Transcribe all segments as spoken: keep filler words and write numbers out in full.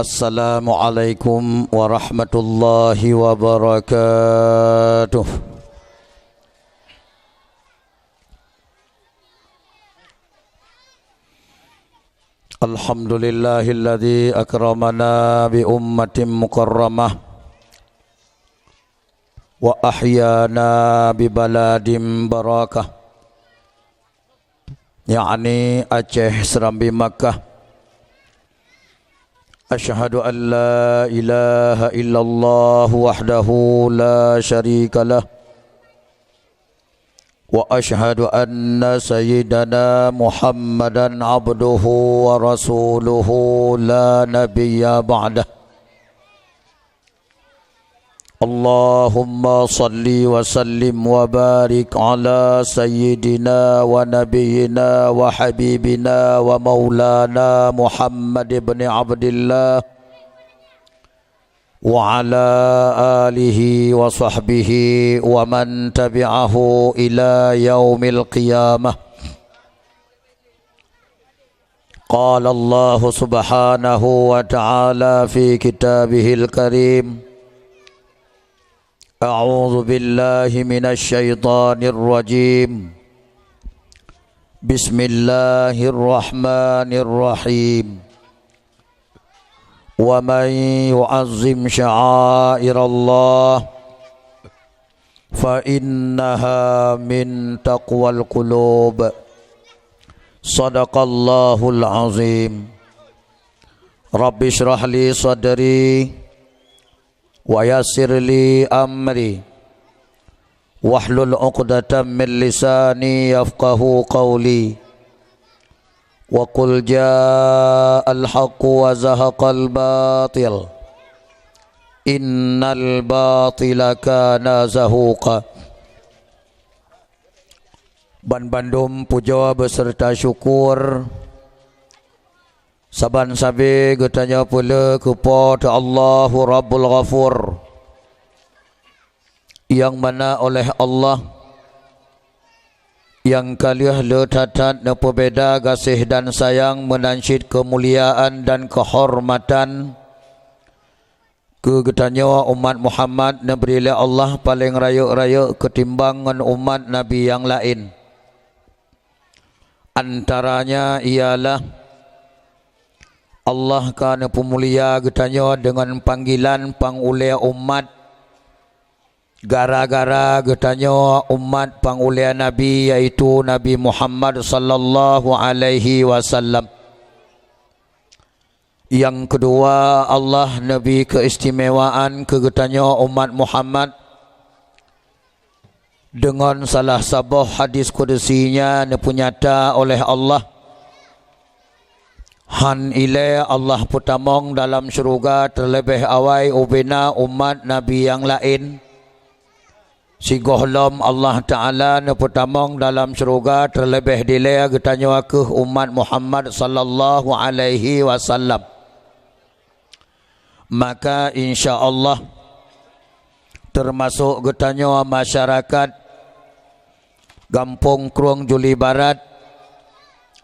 Assalamualaikum warahmatullahi wabarakatuh. Alhamdulillahilladzi akramana bi ummatin mukarramah wa ahyana bi baladin barakah, yakni Aceh Serambi Makkah. Asyhadu an la ilaha illallah wahdahu la syarika lah. Wa asyhadu anna sayyidana Muhammadan abduhu wa rasuluhu la nabiyya ba'dah. Allahumma salli wa sallim wa barik ala sayyidina wa nabiyyina wa habibina wa maulana Muhammad ibn Abdillah wa ala alihi wa sahbihi wa man tabi'ahu ila yaumil qiyamah. Qala Allahu subhanahu wa ta'ala fi kitabihil karim, a'udzu billahi minasy syaithanir rajim. Bismillahirrahmanirrahim. Wa man yu'azzim sya'airallah fa innaha min taqwal qulub. Sadaqallahul azim. Rabbi shrah li sadri wa yassir li amri wahlul 'uqdatam min lisani yafqahu qawli. Wa qul ja'al haqqu wa zahaqal batil, innal batila kana zahuqa. Banbandum pujoe beserta syukur saban sabe geutanyoe peuleueh keu Po teu Allahu Rabbul Ghafur, nyang mana oleh Allah nyang ka lheueh le that-that neupeubeda gaséh dan sayang meunan cit keumuliaan dan keuhormatan keu geutanyoe umat Muhammad neubri lé Allah paleng rayeuk-rayeuk keutimbang ngon umat Nabi nyang laén. Antaranya ialah Allah ka neupeumulia geutanyoe deungon panggilan pang ulée umat, gara-gara geutanyoe umat pang ulée Nabi, yaitu Nabi Muhammad sallallahu alaihi wasallam. Nyang keudua, Allah neubri keuistimewaan keu geutanyoe umat Muhammad deungon salah saboh hadis kudusi nyang neupeunyata oleh Allah, "Han ilée Allah peutamong dalam syeuruga teuleubeh awai ubena umat Nabi nyang laén." Sigohlom Allah Ta'ala neupeutamong dalam syeuruga teuleubeh dilée geutanyoe keuh umat Muhammad sallallahu alaihi wasallam. Maka insya Allah, teumasok geutanyoe masyarakat Gampông Krueng Juli Barat,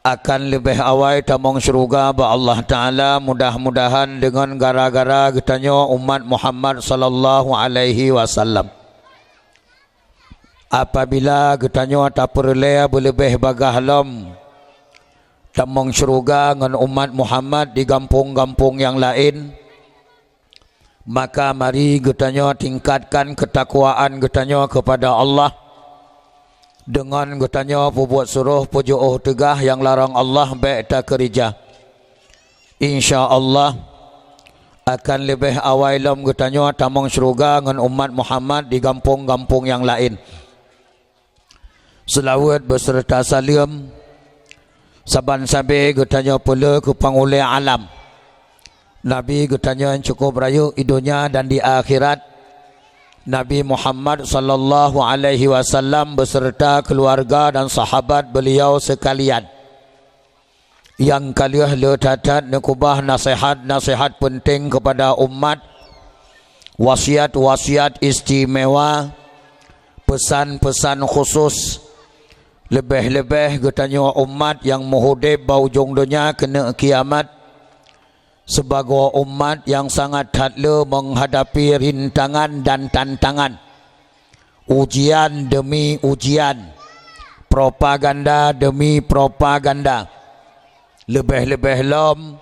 akan leubeh awai tamong syeuruga bak Allah Ta'ala, mudah-mudahan deungon gara-gara geutanyoe umat Muhammad sallallahu alaihi wasallam. Apabila geutanyoe tapeureulée beuleubeh bagaih lom tamong syeuruga ngon umat Muhammad di gampông-gampông nyang laén, maka mari geutanyoe tingkatkan keutakwaan geutanyoe keupada Allah, deungon geutanyoe peubuet surôh peujiôh teugah nyang larang Allah bék takeurija. Insya Allah, akan leubeh awai lom geutanyoe tamong syeuruga ngon umat Muhammad di gampông-gampông nyang laén. Seulaweuet beserta saleuem saban sabe geutanyoe peuleueh keu pangulée alam. Nabi geutanyoe nyang cukup rayeuk di donya dan di akhirat, Nabi Muhammad sallallahu alaihi wasallam beserta keuluwarga dan sahabat beuliau seukalian. Nyang ka lheueh le that-that neukeubah naseuhat-naseuhat peunteng keupada umat, wasiat-wasiat istimewa, peusan-peusan khusos, leubeh-leubeh geutanyoe umat nyang meuhudeb bak ujong donya keuneuk kiamat, Sibagoe umat nyang sangat that le meuhadapi rintangan dan tantangan, ujian demi ujian, propaganda demi propaganda, leubeh-leubeh lom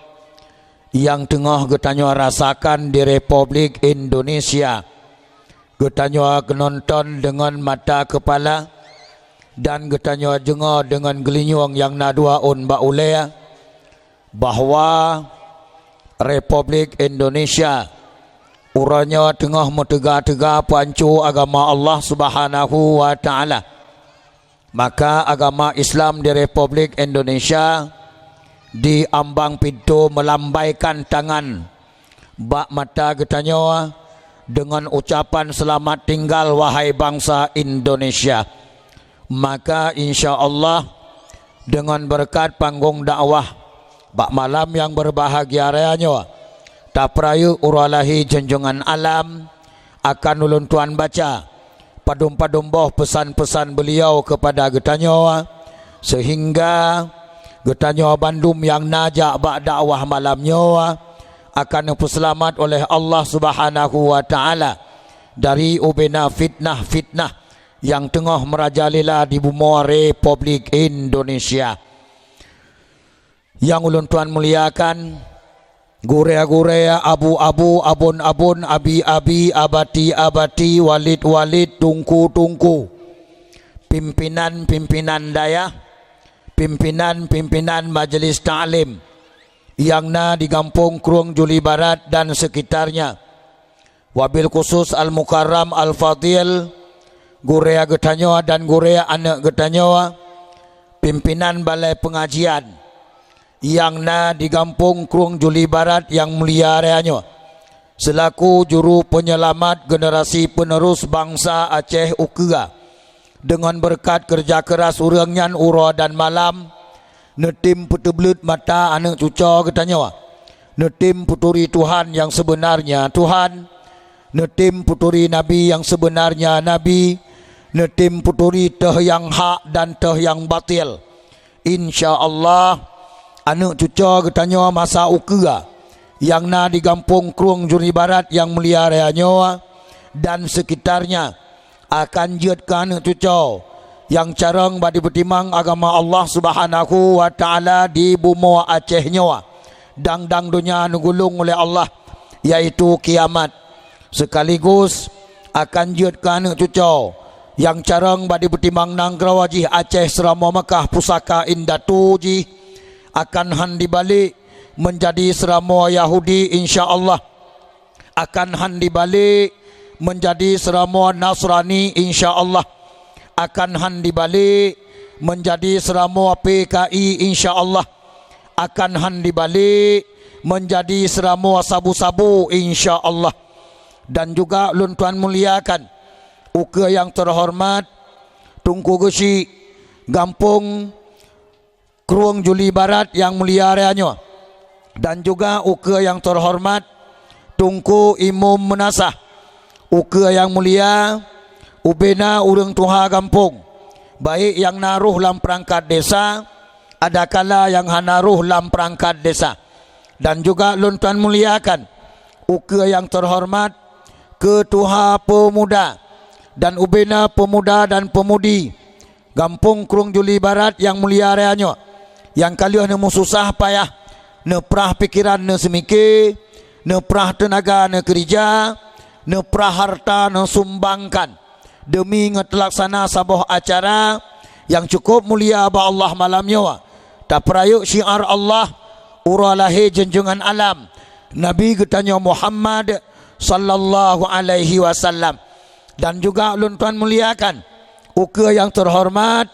nyang teungoh geutanyoe rasakan di Republik Indonesia. Geutanyoe keunonton deungon mata keupala dan geutanyoe deungoe deungon geulinyueng nyang na dua ôn bak ulée, bahwa Republik Indonesia uroe nyoe teungoh meuteuga-teuga peuanco agama Allah Subhanahu wa Ta'ala. Maka agama Islam di Republik Indonesia di ambang pintoe meulambaikan tangan bak mata geutanyoe deungon ucapan seulamat tinggal, wahai bansa Indonesia. Maka, insya Allah, deungon beureukat panggong dakwah bak malam nyang beubahgia raya nyoe, tapeurayeuk uroe lahé junjungan alam, akan ulôn tuan baca padum-padum boh peusan-peusan beuliau keupada geutanyoe, seuhingga geutanyoe bandum nyang na jak bak dakwah malam nyoe akan neupeuseulamat oleh Allah Subhanahu wa Ta'ala dari ubena fitnah-fitnah nyang teungoh meurajalela di bumoe Republik Indonesia. Nyang ulôn tuan muliakan, gurée-gurée, abu-abu, abon-abon, abi-abi, abati-abati, walid-walid, tungku-tungku, pimpinan-pimpinan dayah, pimpinan-pimpinan majelis taklim nyang na di Gampông Krueng Juli Barat dan sekitarnya, wabil khusus Al-Mukarram Al-Fadil, gurée geutanyoe dan gurée aneuëk geutanyoe, pimpinan balai peungajian nyang na di Gampông Krueng Juli Barat nyang mulia raya nyoe, seulaku juru peunyeulamat generasi peunerus bansa Aceh ukeue. Deungon beureukat keureuja keuras ureuëng nyan uroe dan malam, neutem peuteubleuet mata aneuëk cucoe geutanyoe, neutem peuturi Tuhan nyang seubeunarnya Tuhan, neutem peuturi Nabi nyang seubeunarnya Nabi, neutem peuturi teuh nyang hak dan teuh nyang batil. Insya Allah, aneuëk cucoe geutanyoe masa ukeue nyang na di Gampông Krueng Juli Barat nyang mulia raya nyoe dan sekitarnya akan jeuet keu aneuëk cucoe nyang carông bak dipeutimang agama Allah Subhanahu wa Ta'ala di bumoe Aceh nyoe, dang-dang donya neugulong ulée Allah, yaitu kiamat. Sekaligus akan jeuet keu aneuëk cucoe nyang carông bak dipeutimang nanggroe jih Aceh seuramoe Meukah pusaka indatu jih, akan hán dibalek meunjadi seuramoe Yahudi, insya Allah. Akan hán dibalek meunjadi seuramoe Nasrani, insya Allah. Akan hán dibalek meunjadi seuramoe P K I, insya Allah. Akan hán dibalek meunjadi seuramoe sabu-sabu, insya Allah. Dan juga ulôn tuan muliakan ukeue nyang teuhoreumat Teungku Geuchik Gampông Krueng Juli Barat nyang mulia raya nyoe, dan juga ukeue nyang teuhoreumat Teungku Imum Meunasah, ukeue nyang mulia ubena ureuëng tuha gampông, baik nyang na rôh lam peurangkat desa, adakala nyang hana rôh lam peurangkat desa, dan juga ulôn tuan muliakan ukeue nyang teuhoreumat keutuha peumuda dan ubena peumuda dan peumudi Gampông Krueng Juli Barat nyang mulia raya nyoe, nyang ka lheueh neumeususah payah, neuprah pikeran neuseumike, neuprah teunaga neukeurija, neuprah harta neusumbangkan, deumi ngon teulaksana saboh acara nyang cukup mulia bak Allah malam nyoe. Tapeurayeuk syiar Allah, uroe lahé junjungan alam, Nabi geutanyoe Muhammad sallallahu alaihi wasallam. Dan juga ulôn tuan muliakan ukeue nyang teuhoreumat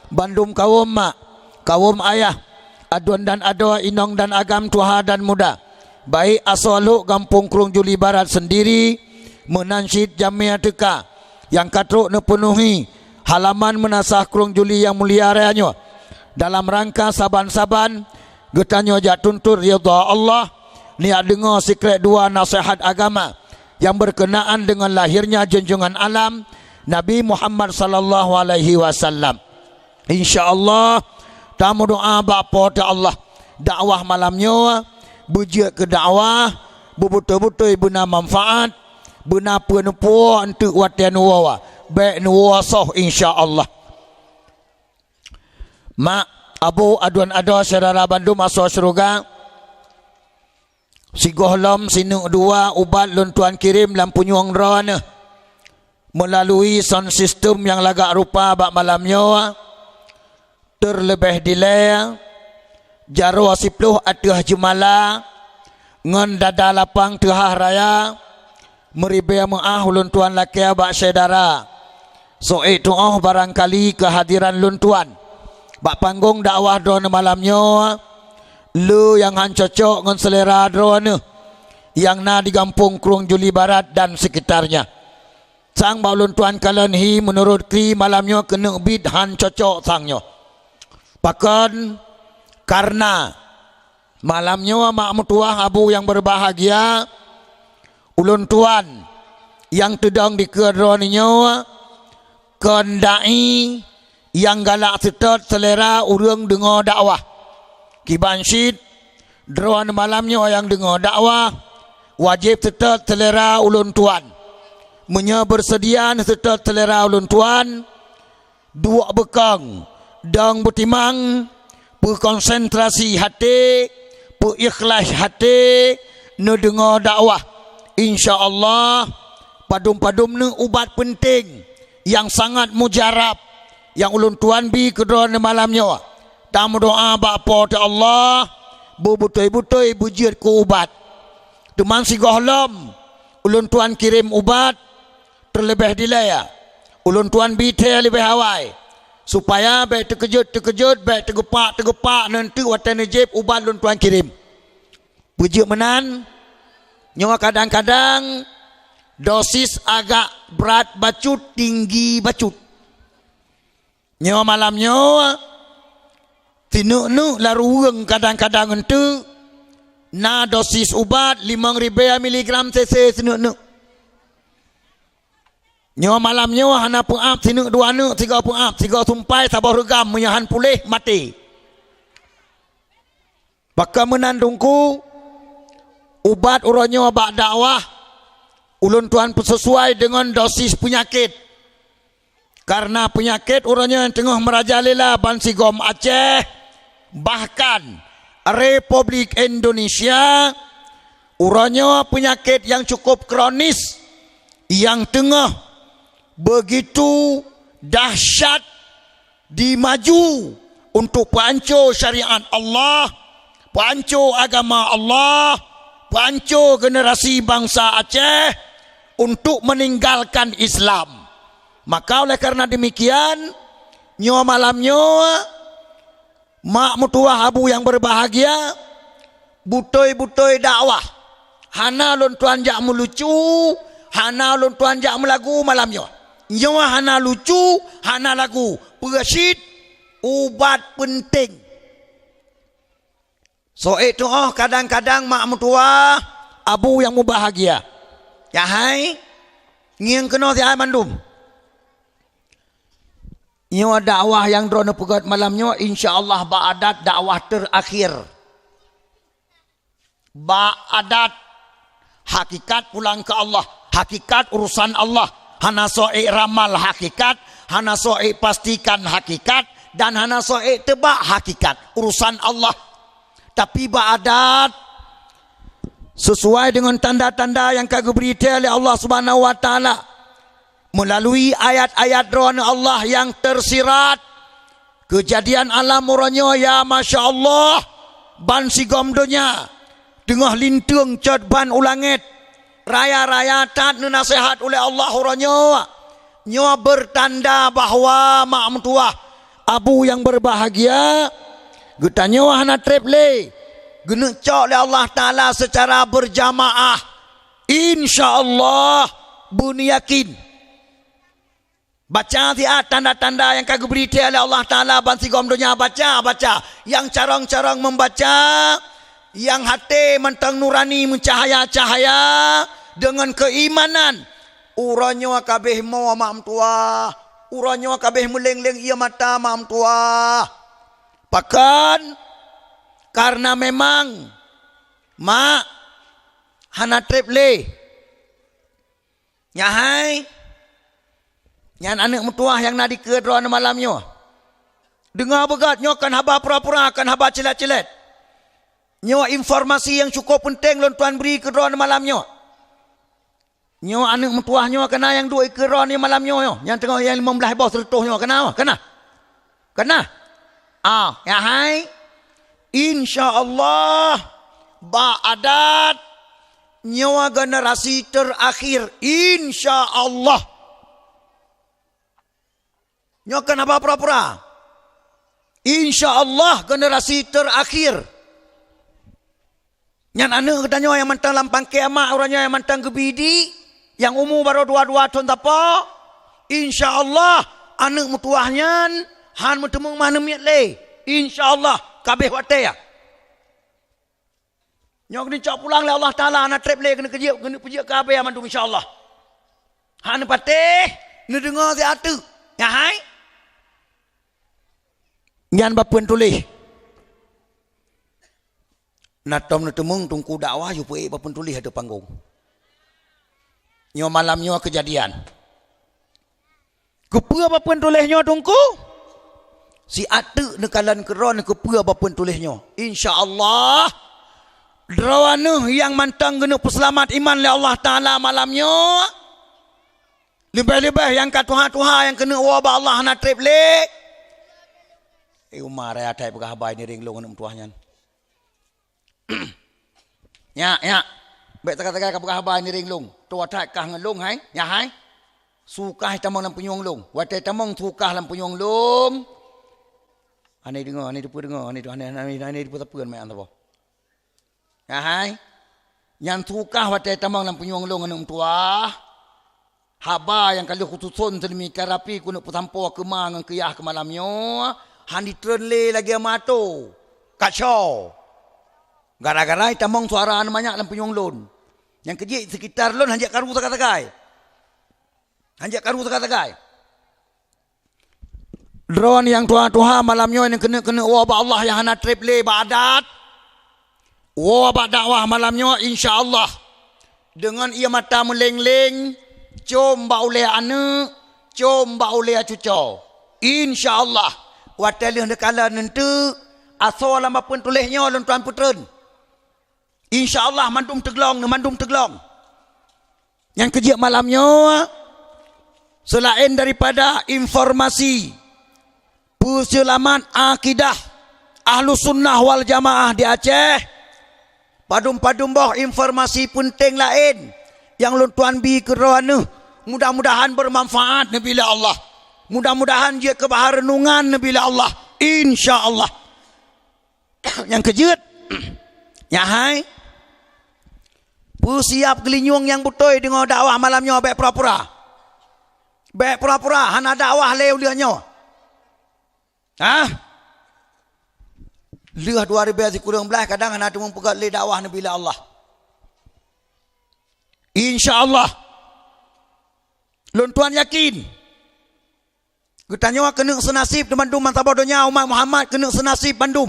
bandum kawöm mak, kawöm ayah, aduen dan adoe, inong dan agam, tuha dan muda, baik asoe lhok Gampông Krueng Juli Barat seundiri, meunan cit jamé teuka nyang ka trok neupeunuhi halaman meunasah Krueng Juli nyang mulia raya nyoe. Dalam rangka saban-saban geutanyoe jak tuntot ridha Allah, neujak deungoe sikrék dua naseuhat agama nyang beurkeunaan deungon lahirnya junjungan alam, Nabi Muhammad sallallahu alaihi wasallam. Insya Allah, tameudoa bak Po teu Allah, dakwah malam nyoe beujeuet keu dakwah, beubeutôi-beutôi beuna manfaat, beuna peue neupuwoe eunteuk watée neuwoe, bék neuwoe soh, insya Allah. Mak, abu, aduen adoe syedara bandum asoe syeuruga, sigohlom sineuk dua ubat lôn tuan kirém lam punyueng droeneuh. Meulalui sound system nyang lagak rupa bak malam nyoe, teuleubeh dilée, jaroe siploh ateueh jeumala, ngon dada lapang teuhah raya, meuribée meuáh ulôn tuan lakée bak syedara. Soe tuoh barangkali keuhadiran lôn tuan bak panggong dakwah droeneuh malam nyoe, le nyang han cocok ngon seulera droeneuh nyang na di gampông Krueng Juli Barat dan sekitarnya. Sang bak ulôn tuan kalon hi meunurot kri malam nyoe keuneuk bit han cocok sang nyoe. Pakon? Kareuna malam nyoe mak meutuwah abu nyang beubahgia, ulôn tuan nyang teudong dikeue droeneuh nyoe kon dai nyang galak seutôt seulera ureuëng deungoe dakwah. Kiban cit, droeneuh malam nyoe nyang deungoe dakwah, wajéb seutôt seulera ulôn tuan. Meunyoe beuseudia neuseutôt seulera ulôn tuan, duek beukong, dong beutimang, peukonsentrasi até, peuikhlaih até neudeungoe dakwah. Insya Allah, padum-padum neuh ubat peunteng nyang sangat mujarab nyang ulôn tuan bi keu droeneuh malam nyoe. Tameudoá bak Po teu Allah, beubeutôi-beutôi beujeuet keu ubat. Teuma sigohlom ulôn tuan kirém ubat, teuleubeh dilée, ulôn tuan bi thée leubeh awai, supaya bék teukeujot-teukeujot, bék teugeupak-teugeupak neunteuk watée neujieb ubat lôn tuan kirém. Peujeuet meunan, nyoe kadang-kadang dosis agak brat bacut, tinggi bacut. Nyoe malam nyoe, sineuk-neuk laruweueng kadang-kadang eunteuk na dosis ubat limong ribée miligram cc sineuk-neuk. Nyoe malam nyoe hana peuab sineuk dua neuk, sigoe peuab, sigoe sumpai, saboh reugam, meunyoe han puléh, maté. Baka meunan Teungku, ubat uroe nyoe bak dakwah ulôn tuan peusesuai deungon dosis peunyakét. Kareuna peunyakét uroe nyoe nyang teungoh meurajalela bansigom Aceh, bahkan Republik Indonesia, uroe nyoe peunyakét nyang cukup kronis, nyang teungoh beugitu dahsyat dimaju untuk peuanco syariat Allah, peuanco agama Allah, peuanco generasi bansa Aceh untuk meninggalkan Islam. Maka oleh karena demikian, nyoe malam nyoe, mak meutuwah abu nyang berbahagia, beutôi-beutôi dakwah. Hana lôn tuan jak meulucu, hana lôn tuan jak meulagu malam nyoe. Nyoe hana lucu, hana lagu. Peue cit? Ubat peunteng. Soe tuoh kadang-kadang mak meutuwah abu nyang meubahagia. Yahai, ngieng keunoe sihai mandum. Nyoe dakwah nyang droeneuh peugét malam nyoe, insya Allah bak adat dakwah teurakhir. Bak adat, hakikat pulang keu Allah, hakikat urusan Allah, hana soe ramal hakikat, hana soe pastikan hakikat, dan hana soe teubak hakikat, urusan Allah. Tapi bak adat, sesuai dengan tanda-tanda nyang ka geubri tée lé Allah Subhanahu wa Taala, melalui ayat-ayat droeneuh Allah nyang tersirat, keujadian alam uroe nyoe, ya masya Allah, bansigom donya teungoh linteung cot ban u langét, raya-raya that neunaseuhat uleh Allah uroe nyoe. Nyoe beutanda bahwa mak meutuwah abu nyang berbahagia, geutanyoe hana treb lé, geuneuk cok lé Allah Taala seucara beurjamaah. Insya Allah, beuneuyakin. Baca siat tanda-tanda nyang ka geubri tée lé Allah Taala bansigom donya, baca, baca. Nyang carông-carông membaca, nyang até mantong nurani meucahaya-cahaya deungon keuimanan. Uroe nyoe ka abéh mo mak meutuwah, uroe nyoe ka abéh meuleng-leng ié mata mak meutuwah. Pakon? Kareuna memang "Mak, hana treb lé." "Nyak hai, nyan aneuëk meutuwah nyang na dikeue droeneuh malam nyoe. Deungoe beugét, nyoe kon haba pura-pura, kon haba cilét-cilét. Nyoe informasi nyang cukôp peunteng lôn tuan bri keu droeneuh malam nyoe. Nyoe aneuëk meutuwah nyoe kana nyang duek dikeue droeneuh malam nyoe, nyoe. Nyang teungoh nyang limong blaih boh seureutôh nyoe kana, kana. Kana? Ah, nyak hai. Insya Allah, bak adat, nyoe generasi terakhir. Insya Allah." Nyoe kon haba pura-pura. Insya Allah generasi terakhir. Nyan aneuëk geutanyoe nyang mantong lam pangke amak, uroe nyoe nyang mantong geubi di, nyang umu barô dua-dua thon sapo, insya Allah aneuëk meutuwah nyan hán meuteumeung mah neumiet lé. Insya Allah, ka abéh watée. Nyoe geunicok pulang lé Allah Taala, hana treb lé keuneuk keujeuet, keuneuk peujeuet ka abéh mandum, insya Allah. Hana patéh neudeungoe siat teuk. Nyak hai? Nyan bapeuen tuléh. Na tom neuteumeung teungku dakwah yue peuék bapeuen tuléh ateueh panggong. Nyoe malam nyoe keujadian. Keupeue bapeuen tuléh nyoe teungku? Siat teuk neukalon keudroe keupeue bapeuen tuléh nyoe. Insya Allah, droeneuh nyang mantong keuneuk peuseulamat iman lé Allah Taala malam nyoe. Leubeh-leubeh nyang ka tuha-tuha nyang keuneuk woe bak Allah hana treb lé. Eh, Umar, raya that peugah haba ngieng lôn aneuëk meutuwah nyan. Nyak, nyak. Bék sagai-sagai ka peugah haba ngieng lôn. Tuha that kah ngon lôn hai, nyak hai. Su kah tamong lam punyueng lôn. Watée tamong su kah lam punyueng lôn. Hana deungoe, hana teupeue deungoe, hana, hana, hana, hana teupeue sapeue meunan saboh. Nyak hai. Nyan su kah watée tamong lam punyueng lôn aneuëk meutuwah. Haba nyang ka lheueh kususon seuleumikian rapi keuneuk peusampoe keu ma ngon keu yah keu malam nyoe, hán jitreun lé lagée mato. Kacau. Gara-gara jitamong suara aneuk manyak lam punyueng lôn. Nyang keujeuet seukitar lôn hana jak karu sagai-sagai. Hana jak karu sagai-sagai. Droeneuh nyang tuha-tuha malam nyoe nyang keuneuk-keuneuk woe bak Allah nyang hana treb lé bak adat. Woe bak dakwah malam nyoe, insya Allah. Deungon ié mata meuleng-leng, com bak ulée aneuëk, com bak ulée cucoe. Insya Allah, watée lheueh neukalon neunteuk, asoe lam bapeuen tuléh nyoe lôn tuan peutreun. Insya Allah, mandum teuglong, mandum teuglong. Nyang keujeuet malam nyoe, seulaén daripada informasi peuseulamat akidah Ahlussunnah wal Jamaah di Aceh, padum-padum boh informasi peunteng laén nyang lôn tuan bi keudroe neuh, mudah-mudahan beumanfaat neubi lé Allah. Mudah-mudahan jeuet keu bahan reunungan neubi lé Allah. Insya Allah. Nyang keujeuet, nyak hai, peusiab geulinyueng nyang beutôi deungoe dakwah malam nyoe, bék pura-pura. Bék pura-pura hana dakwah lé uleh nyoe. Hah? Lheueh dua ribée sikureueng blaih kadang hana teumeung peugét lé dakwah neubi lé Allah. Insya Allah. Lôn tuan yakin. Geutanyoe keuneuk seunasib teumandum bansaboh donya, umat Muhammad keuneuk seunasib bandum.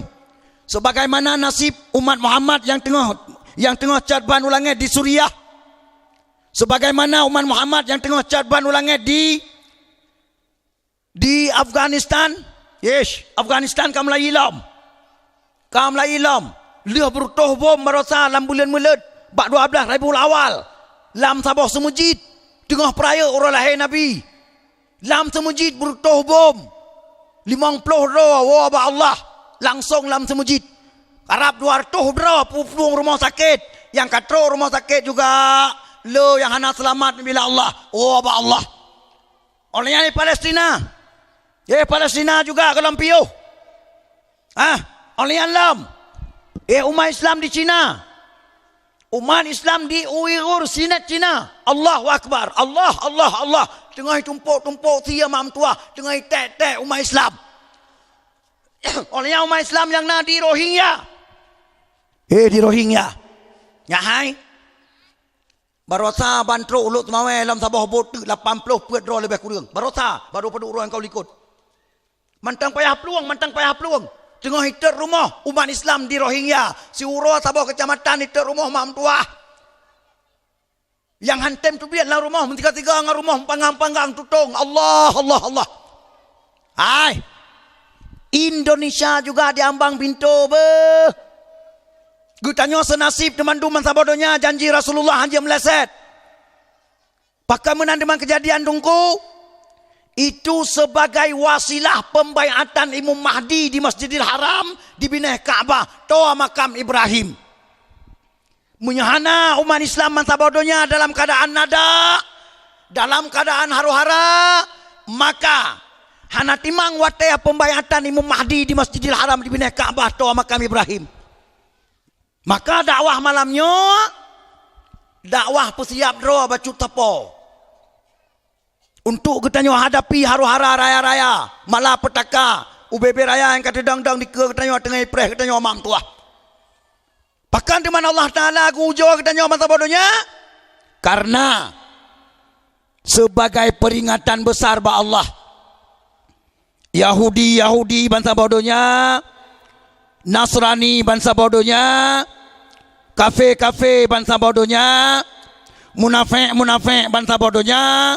Sebagaimana nasib umat Muhammad nyang teungoh, nyang teungoh cot ban u langét di Suriah. Sebagaimana umat Muhammad nyang teungoh cot ban u langét di, di Afghanistan. Yesh, Afghanistan ka meulayi lom. Ka meulayi lom, lheueh beureutôh bom barosa lam buleuen Mulod bak dua blaih Rabiul Awal, lam saboh seumeujid teungoh peurayeuk uroe lahé Nabi. Lam seumeujid beureutôh bom, limong ploh droe woe bak Allah langsong lam seumeujid. Karab dua reutôh droe peuplueng rumoh sakét, nyang ka trok rumoh sakét juga le nyang hana seulamat bila Allah woe bak Allah. Óh lheueh nyan di Palestina, eh, Palestina juga gohlom piôh. Ah, óh lheueh nyan lom, eh, umat Islam di Cina. Umat Islam di Uighur, Sinet Cina. Allahu Akbar. Allah, Allah, Allah. Teungoh tumpôk-tumpôk sie mak meutuwah, teungoh tek-tek umat Islam. Óh lheueh nyan umat Islam nyang na di Rohingya. Eh, di Rohingya. Nyak hai. Barosa ban trok u Lhokseumawe lom saboh bot teuk lapan ploh peuet droe leubeh kureueng. Barosa, baro padub droe nyang ka u likot. Mantong payah plueng, mantong payah plueng. Teungoh itot rumoh umat Islam di Rohingya, siuroe saboh keucamatan itot rumoh mak meutuwah. Nyang han tem teubiet lam rumoh, meusigoe-sigoe ngon rumoh panggang-panggang tutong. Allah, Allah, Allah. Hai. Indonesia juga diambang pintoe beuh. Geutanyoe seunasib teumandum bansaboh donya, janji Rasulullah hana meuleset. Pakon meunan teuma keujadian Teungku? Itu sebagai wasilah pembaiatan Imam Mahdi di Masjidil Haram, di binéh Ka'bah, toa makam Ibrahim. Meunyoe hana umat Islam bansaboh donya dalam keuadaan nada, dalam keuadaan haru-hara, maka hana timang watée pembaiatan Imam Mahdi di Masjidil Haram di binéh Ka'bah toa makam Ibrahim. Maka dakwah malam nyoe, dakwah peusiab droe bacut sapo. Untuk geutanyoe hadapi haru-hara raya-raya, malapetaka, ubé-bé raya nyang ka teudong-dong dikeue geutanyoe teungoh ipreh geutanyoe mak meutuwah. Pakon teuma Allah Taala geuujoe geutanyoe bansaboh donya? Karena sebagai peringatan besar bak Allah. Yahudi-Yahudi bansaboh donya, Nasrani bansaboh donya, kafé-kafé bansaboh donya, munafék-munafék bansaboh donya,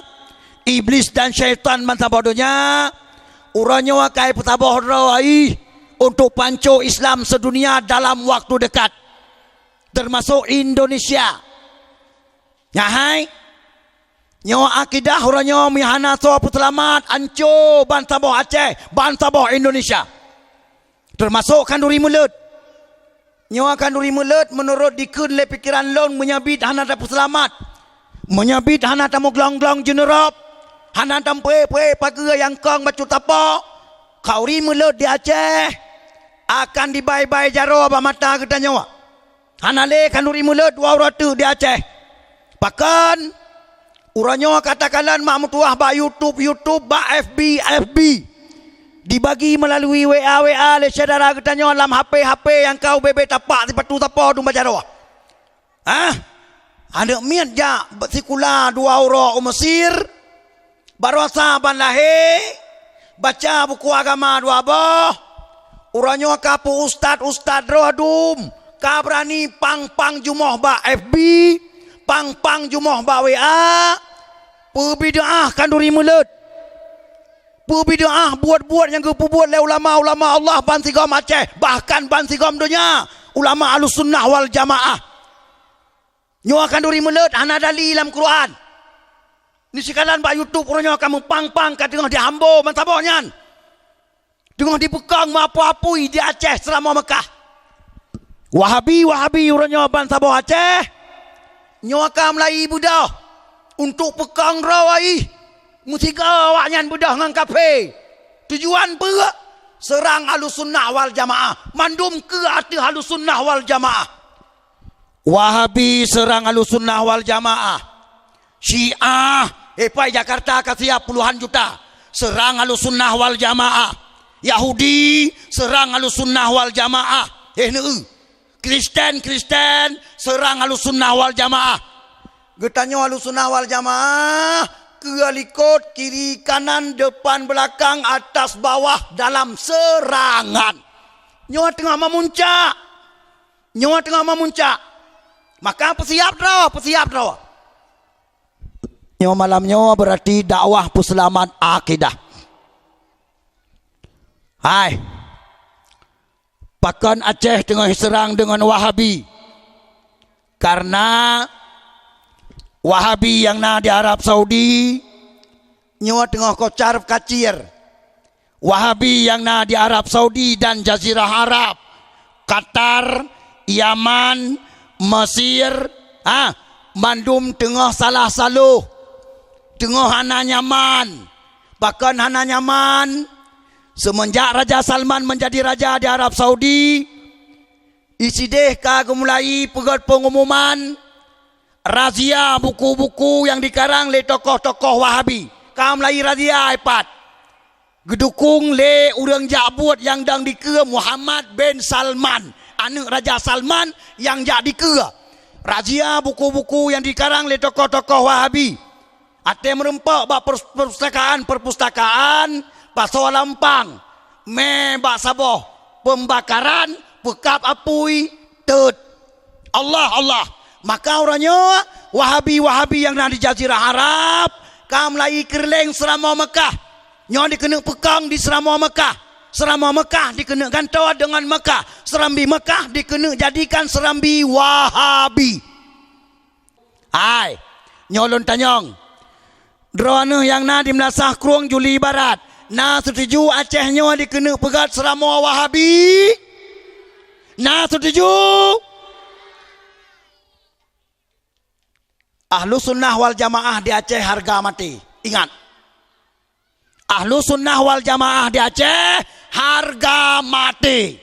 iblis dan syaitan bansaboh donya, uroe nyoe ka ipeusaboh droe untuk panco Islam sedunia dalam waktu dekat, termasuk Indonesia. Nyan hai, nyoe akidah uroe nyoe meuhana soe peuseulamat, anco bansaboh Aceh, bansaboh Indonesia. Termasuk khanduri meuleut. Nyoe khanduri meuleut meunurot dikheun lé pikeran lôn meunyoe biet hana tapeuseulamat. Meunyoe biet hana tamuglong-glong jeuneurop, hana tampue-pue pageue nyang kong bacut sapo, khanduri meuleut di Aceh akan dibai-bai jaroe bak mata geutanyoe. Hana lé khanduri meuleut dua uroe teuk di Aceh. Pakon? Uroe nyoe ka takalon mak meutuwah bak YouTube, YouTube, bak F B, F B. Dibagi melalui W A, W A lé syedara geutanyoe lam H P, H P nyang ka ubé-bé tapak sipatu sapo dum bajaroe. Hah? Aneuk miet jak sikula dua uroe u Mesir, baroesa ban lahé, baca buku agama dua boh, uroe nyoe ka peu ustaz-ustaz droe dum, ka beurani pang-pang jumoh bak F B, pang-pang jumoh bak W A, peubid'ah khanduri meuleut. Peubid'ah buet-buet nyang geupeubuet lé ulama-ulama Allah bansigom Aceh, bahkan bansigom donya, ulama Ahlussunnah wal Jamaah. Nyoe khanduri meuleut hana dali lam Quran. Neusikalon bak YouTube uroe nyoe ka meupang-pang ka teungoh dihambo meusaboh nyan. Teungoh dipeukong meuapui-apui di Aceh Seuramoe Meukah. Wahabi-Wahabi uroe nyoe bansaboh Aceh, nyoe ka meulai beudôh untuk peukong droe, meusigoe awaknyan beudôh ngon kafé. Tujuan peue? Seurang Ahlussunnah wal Jamaah. Mandum keu ateueh Ahlussunnah wal Jamaah. Wahabi seurang Ahlussunnah wal Jamaah. Syiah, eh, pai Jakarta ka siap puluhan juta, seurang Ahlussunnah wal Jamaah. Yahudi seurang Ahlussunnah wal Jamaah. Eh, neu. Kristen, Kristen seurang Ahlussunnah wal Jamaah. Geutanyoe Ahlussunnah wal Jamaah, keu likot, kiri, kanan, depan, belakang, atas, bawah, dalam serangan. Nyoe teungoh meumuncak. Nyoe teungoh meumuncak. Maka peusiap droe, peusiap droe. Nyoe malam nyoe beurati dakwah peuseulamat akidah. Hai. Pakon Aceh teungoh seurang deungon Wahabi? Karena Wahabi nyang na di Arab Saudi nyoe teungoh kocar-kacir. Wahabi nyang na di Arab Saudi dan Jazirah Arab, Qatar, Yaman, Mesir, ha, mandum teungoh salah saloh, teungoh hana nyaman. Pakon hana nyaman? Seumeunjak Raja Salman meunjadi raja di Arab Saudi, isideh ka geumulai peugét peungumuman razia buku-buku nyang dikarang lé tokoh-tokoh Wahabi. Ka mulai razia ipat. Geudukong lé ureuëng jak buet nyang dang dikeue Muhammad bin Salman, aneuëk Raja Salman nyang jak dikeue. Razia buku-buku nyang dikarang lé tokoh-tokoh Wahabi. Até meurumpok bak per-, perpustakaan-perpustakaan, pasoe lam pang, mé bak saboh pembakaran, peukab apui, teut. Allah, Allah. Maka uroe nyoe, Wahabi-Wahabi nyang na di Jazirah Arab, ka meulai keureuleng Seuramoe Meukah. Nyoe dikeuneuk peukong di Seuramoe Meukah. Seuramoe Meukah dikeuneuk gantoe deungon Meukah. Seurambi Meukah dikeuneuk jadikan seurambi Wahabi. Hai, nyoe lôn tanyong. Droeneuh nyang na di Meulasah Krueng Juli Barat, na seutuju Aceh nyoe dikeuneuk peugét Seuramoe Wahabi? Na seutuju? Ahlussunnah wal Jamaah di Aceh hareuga maté. Ingat, Ahlussunnah wal Jamaah di Aceh hareuga maté.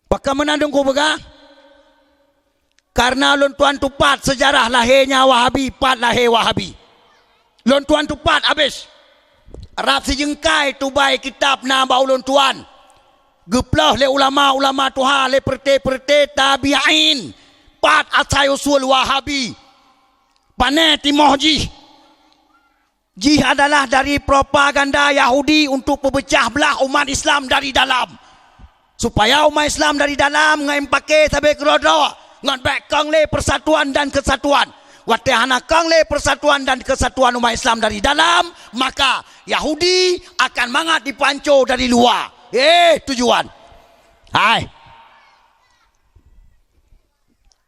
Pakon meunan Teungku peugah? Kareuna lôn tuan teupat seujarah lahé nyan Wahabi, pat lahé Wahabi. Lôn tuan teupat habéh. Rab sijeungkai tubai kitab na bak ulôn tuan. Geupeuleueh lé ulama-ulama tuha, lé peureté-peureté tabi'in, pat asai usul Wahabi. Pané timoh jih. Jih adalah dari propaganda Yahudi untuk peupeucah blah umat Islam dari dalam. Supaya umat Islam dari dalam ngon paké sabé keudroe-droe, ngon bék kong lé persatuan dan kesatuan. Watée hana kong lé persatuan dan kesatuan umat Islam dari dalam, maka Yahudi akan mangat dipeuhanco dari luwa. Eh, tujuan. Hai.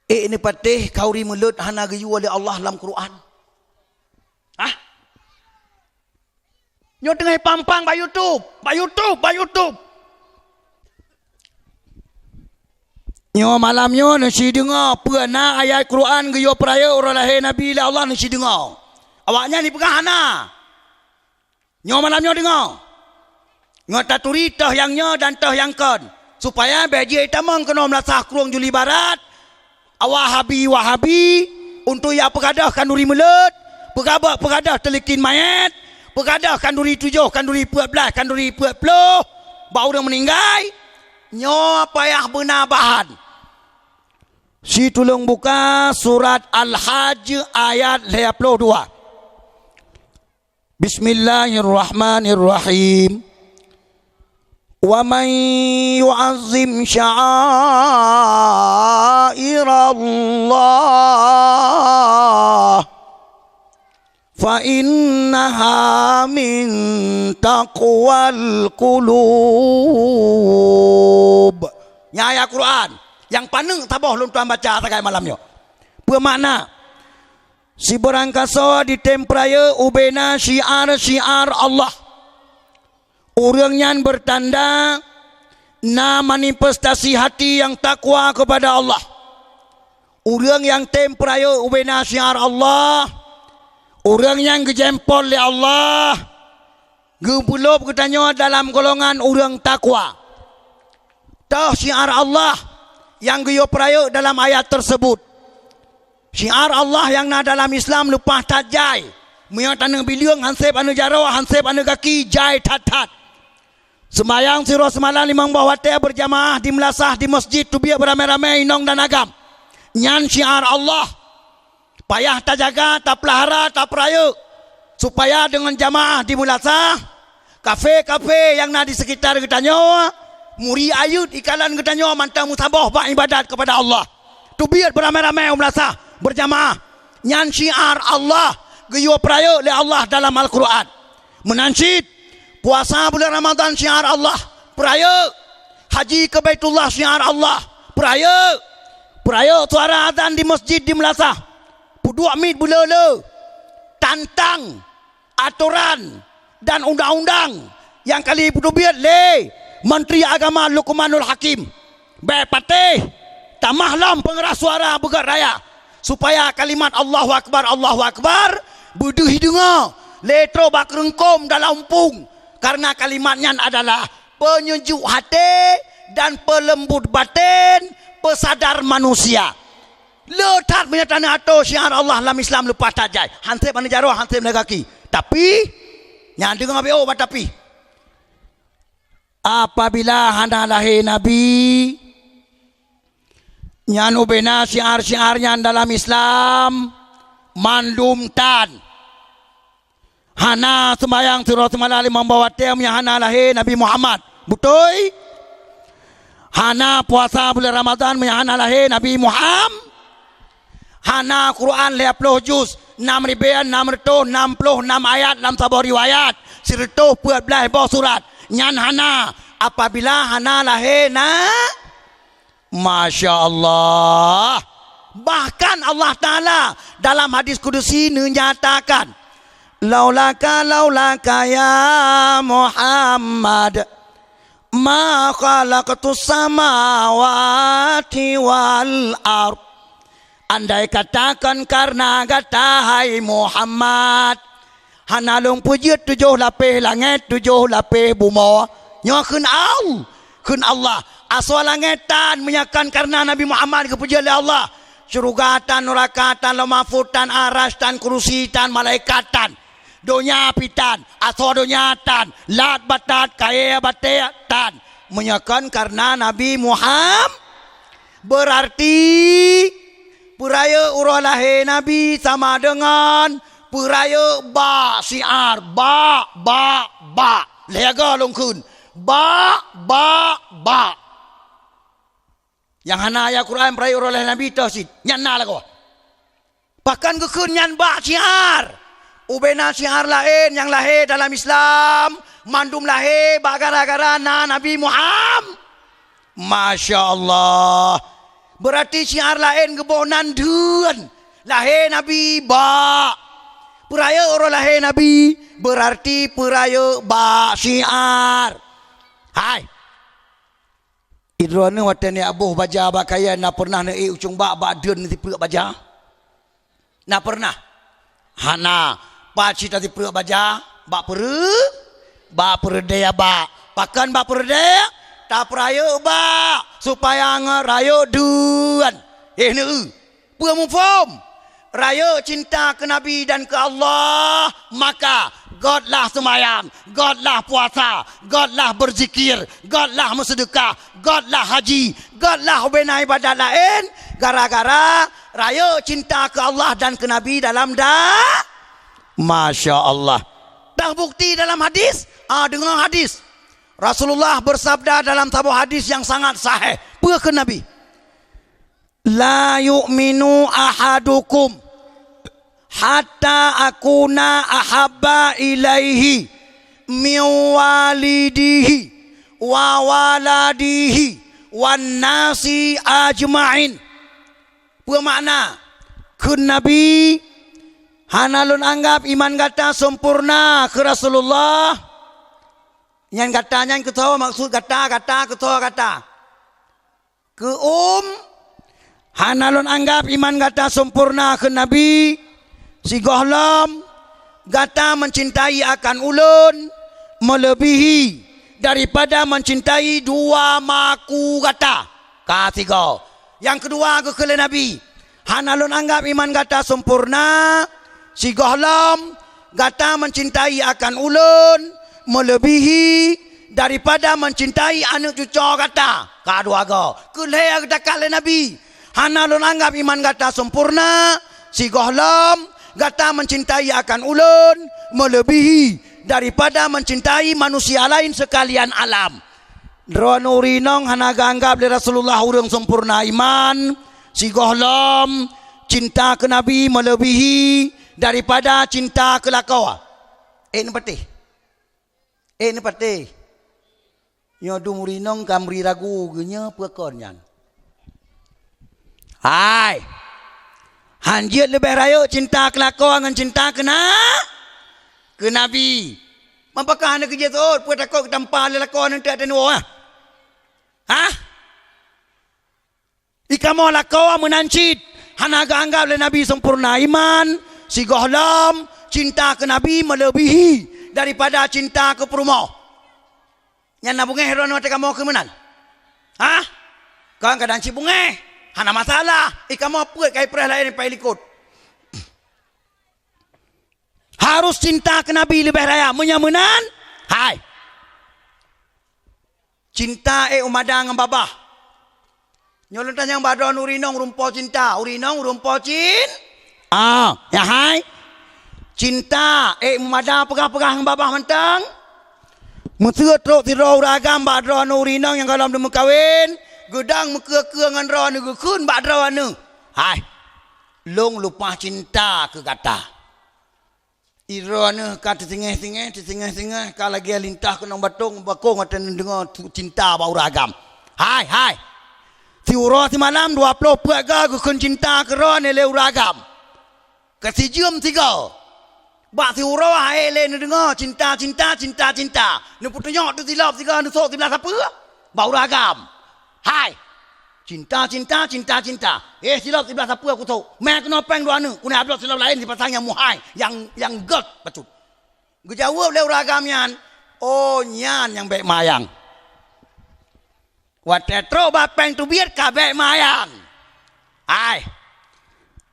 Eh, ini patéh khanduri meuleuet hana geuyue lé Allah lam Quran. Hah? Nyoe teungoh pang-pang bak YouTube, bak YouTube, bak YouTube. Nyoe malam nyoe neusideungoe peue na ayat Quran geuyue peurayeuk uroe lahé Nabi lé Allah neusideungoe. Awaknyan jipeugah hana. Nyoe malam nyoe deungoe. Ngon taturi teuh nyang nyoe dan teuh nyang kon, supaya bék jeuet tamong keunoe Meulasah Krueng Juli Barat, Wahabi-Wahabi, untuk jak peugadôh khanduri meuleuet, peugabek peugadôh teulikin manyét, peugadôh khanduri tujoh, khanduri peuet blaih, khanduri peuet ploh, bak ureuëng meuninggai, nyoe payah beuna bahan. Situlông buka surat Al-Hajj ayat lhée ploh dua. Bismillahirrahmanirrahim. Wa man yu'azzim sya'airallah fa innaha min taqwal qulub. Nyan ayat Quran nyang paneuk saboh lôn tuan baca sagai malam nyoe. Peue makna? Sibarangkasoe jitem peurayeuk ubena syiar-syiar Allah, ureuëng nyan beurtanda na manifestasi hati nyang takwa keupada Allah. Ureuëng nyang tem peurayeuk ubena syiar Allah, ureuëng nyan geujempol lé Allah, geupeulôb geutanyoe dalam golongan ureuëng takwa. Toh syiar Allah nyang geuyue peurayeuk dalam ayat teuseubut. Syiar Allah nyang na dalam Islam leupah that jai. Meunyoe taneuk bileueng, han seb aneuk jaroe, han seb aneuk gaki, jai that-that. Seumayang sidroe seumalam limong boh watée beurjamaah di meulasah di meuseujid teubiet beuramé-ramé inong dan agam. Nyan syiar Allah. Payah tajaga, tapeulahara, tapeurayeuk, supaya deungon jamaah di meulasah, kafé-kafé nyang na di seukitar geutanyoe, muri ayeuet ikalon geutanyoe mantong meusaboh bak iébadat keupada Allah. Teubiet beuramé-ramé u meulasah, beurjamaah. Nyan syiar Allah, geuyue peurayeuk lé Allah dalam Al-Qur'an. Meunan cit, puasa buleuen Ramadhan syiar Allah, peurayeuk. Haji keu Baitullah syiar Allah, peurayeuk. Peurayeuk suara azan di meuseujid di meulasah, peuduek miet beu le-le. Tantang atoran dan undang-undang nyang ka lheueh peuteubiet lé Menteri Agama Luqmanul Hakim. Bék patéh, tamah lom peungeurah suara beugét raya, supaya kalimat Allahu Akbar, Allahu Akbar beudeuh jideungoe lé trok bak keureungkôm dalam umpung, kareuna kalimat nyan adalah peunyejuk até dan peuleumbot batén, peusadar manusia. Le that meunyoe taneuk atô syiar Allah lam Islam leupah that jai. Han seb aneuk jaroe, han seb aneuk gaki. Tapi, nyan deungoe B O bak tapi. Apabila hana lahé Nabi, nyan ubena syiar-syiar nyan dalam Islam mandum tan. Hana seumayang sidroe seumalam limong boh watée meunyoe hana lahé Nabi Muhammad. Beutôi? Hana puasa bulan Ramadhan meunyo hana lahé Nabi Muham-, hana Quran lhée ploh juz, nam ribée nam reutôh nam ploh nam ayat lam saboh riwayat, sireutôh peuet blaih boh surat. Nyan hana, apabila hana lahé na-, Masya Allah. Bahkan Allah Ta'ala dalam hadis kudusi neunyatakan, "Laulaka, laulaka ya Muhammad, ma khalaqtus samawati wal ard." Andai kata kon karna gata, hai Muhammad, hana lôn peujeuet tujoh lapéh langét, tujoh lapéh bumoe. Nyoe kheun Al-, kheun Allah. Asoe langét tan meunyo kon karna Nabi Muhammad geupeujeuet lé Allah. Syeuruga tan, nuraka tan, Lauh Mahfuz tan, Arasy tan, Kurusi tan, malaikat tan. Donya pih tan, asoe donya tan, lat batat, kayée batée tan. Meunyo kon karna Nabi Muham-, Beurarti peurayeuk uroe lahé Nabi sama deungon peurayeuk bak syiar, bak, bak, bak. Lhée goe lôn kheun, bak, bak, bak. Nyang hana ayat Quran peurayeuk uroe lahé Nabi toh cit, nyan na lagoe. Bahkan geukheun nyan bak syiar. Ubena syiar laén nyang lahé dalam Islam, mandum lahé bak gara-gara na Nabi Muham-, Masya Allah. Beurarti syiar laén geuboh nan deuen. Lahé Nabi bak. Peurayeuk uroe lahé Nabi, beurarti peurayeuk bak syiar. Hai. Idroeneuh watée neuék boh baja bak kayée na peureunah neuék ucung bak, bak deuen neusipreuk baja? Na peureunah? Hana. Pat cit tasipreuk baja? Bak peureu-, bak peureudée bak. Pakon bak peureudée? Tapeurayeuk bak, supaya ngon rayeuk deuen. Eh, neu-eu. Peue muphom? Rayeuk cinta keu Nabi dan keu Allah, maka götlah seumayang, götlah puasa, götlah beuzikir, götlah meuseudeukah, götlah haji, götlah ubena ibadat laén, gara-gara rayeuk cinta keu Allah dan keu Nabi dalam da-, Masya Allah. Teubukti dalam hadis, ah, deungoe hadis. Rasulullah bersabda dalam saboh hadis nyang sangat sahih. Peue kheun Nabi? "La yu'minu ahadukum hatta akuna ahabba ilaihi min walidihi wa waladihi wan nasi ajma'in." Peue makna? Kheun Nabi, "Hana lôn anggab iman gata sempurna keu Rasulullah." Nyan gata nyan keusoe, maksud gata, gata keusoe gata. Keu um, hana lôn anggab iman gata sempurna keu Nabi, sigohlom gata mencintai akan ulôn melebihi daripada mencintai dua maku gata. Ka sigoe. Nyang keudua geukheun lé Nabi, "Hana lôn anggab iman gata sempurna, sigohlom gata mencintai akan ulôn melebihi daripada mencintai aneuk cucoe gata." Ka dua goe. Keu lhée geutakat lé Nabi, "Hana lôn anggab iman gata sempurna, sigohlom gata mencintai akan ulôn melebihi daripada mencintai manusia lain sekalian alam." Droeneuh ureuëng inong hana geuanggab lé Rasulullah ureuëng sempurna iman, sigohlom cinta keu Nabi melebihi daripada cinta keu lakoe. Eh, neupatéh. Eh, neupatéh. Nyoe dum ureuëng inong ka meuri ragu geuh nyoe peue kon nyan. Hai. Han jeuet leubeh rayeuk cinta keu lakoe ngon cinta keu na-, keu Nabi. Meupakah hana keujeuet seuôt, peue takot geutampa lé lakoe nyan teuk ateueh nyoe, ah? Hah? Ikamoe lakoe meunan cit, hana geuanggab lé Nabi sempurna iman, sigohlom cinta keu Nabi melebihi daripada cinta keu peurumoh. Nyan na beungéh droeneuh watée kamoe keu meunan? Hah? Kon kadang cit beungéh, hana masalah. Ikamoe peuet kai preh laén pai likot. Harus cinta keu Nabi leubeh raya. Meunyoe meunan, hai. Cinta ék u mada ngon babah. Nyoe lôn tanyong bak droeneuh ureuëng inong ureuëng po cinta, ureuëng inong ureuëng po cin-, ah, ya hai. Cinta ék u mada peugah-peugah ngon babah mantong. Meuseu trok sidroe ureueng agam bak droeneuh ureueng inong nyang gohlom neumeukawen, geudong meukeue-keue ngon droeneuh geukheun bak droeneuh, "Hai, lôn leupah cinta keu gata." Droeneuh ka teusingeh-singeh, teusingeh-singeh, ka lagèe linto keunong batong, bakong watèe neudeungoe cinta bak ureueng agam. Hai, hai! Siuroe simalam dua ploh peuet goe geukheun cinta keu droeneuh lé ureueng agam. Ka sijeuem sigoe. Bak siuroe hai lé neudeungoe cinta, cinta, cinta, cinta. Neupeutunyok teuh silop sigoe neusok siblah sapeue. Bak ureueng agam. Hai! Cinta, cinta, cinta, cinta. Eh, silop siblah sapeue kusok. Mè keunoe pèng droeneuh, keuneuk abloe silop laén sipasang nyang muhai, nyang, nyang göt bacut. Geujaweueb lé ureueng agam nyan, "Oh, nyan nyang bèk mayang. Watèe trok bak pèng teubiet ka bèk mayang." Hai!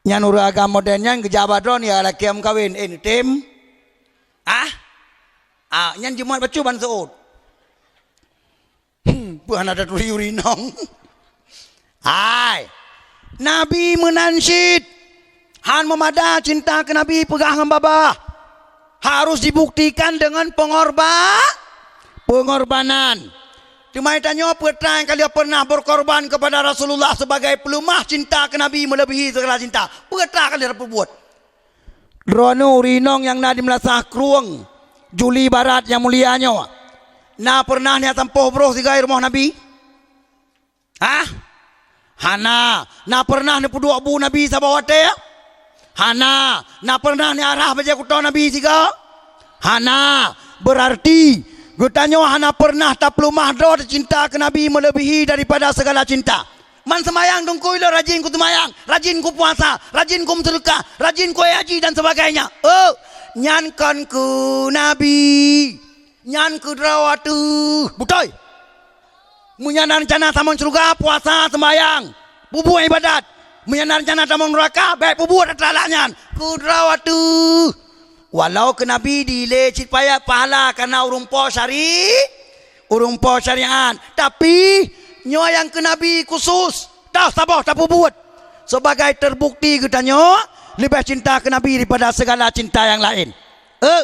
Nyan ureueng agam modern nyan geujak bak droeneuh, "Ya, lakèe meukawen, eh, neutem?" Ah? Ah, nyan jimat bacut ban seuôt. Hmm, peue hana taturi ureueng inong? Hai! Nabi meunan cit. Han meumada cinta keu Nabi peugah ngon babah. Harus dibuktikan deungon pengorba-, pengorbanan. Teuma tanyoe peue trang ka lheueh pernah berkorban kepada Rasulullah sebagai peuleumah cinta keu Nabi melebihi segala cinta? Peue trang ka lheueh peubuet? Droeneuh ureueng inong nyang na di Meulasah Krueng, Juli Barat nyang mulia nyoe, na pernah neusampoh broh sigoe rumoh Nabi? Hah? Hana. Na pernah neupeuduek bu Nabi saboh watèe? Hana. Na pernah neuarah bajèe kuto Nabi sigoe? Hana. Beurarti geutanyoe hana pernah tapeuleumah droe teucinta keu Nabi meuleubèhi daripada segala cinta. Man seumayang teungku ilôn rajin kuseumayang, rajin kupuasa, rajin kumeuseudeukah, rajin kuhai haji dan sebagainya. Oh, nyan kon keu Nabi, nyan keu droe teuh. Beutôi? Meunyoe na reuncana tamong syeuruga, puasa, seumayang, peubuet ibadat. Meunyoe na reuncana tamong neuraka, bèk peubuet atra nyan. Keu droe teuh. Walau keu Nabi dilèe cit payah pahala kareuna ureueng po syari-, ureueng po syariat. Tapi, nyoe nyang keu Nabi khusus, toh saboh tapeubuet. Sebagai terbukti geutanyoe leubeh cinta keu Nabi daripada segala cinta nyang laén. Eh,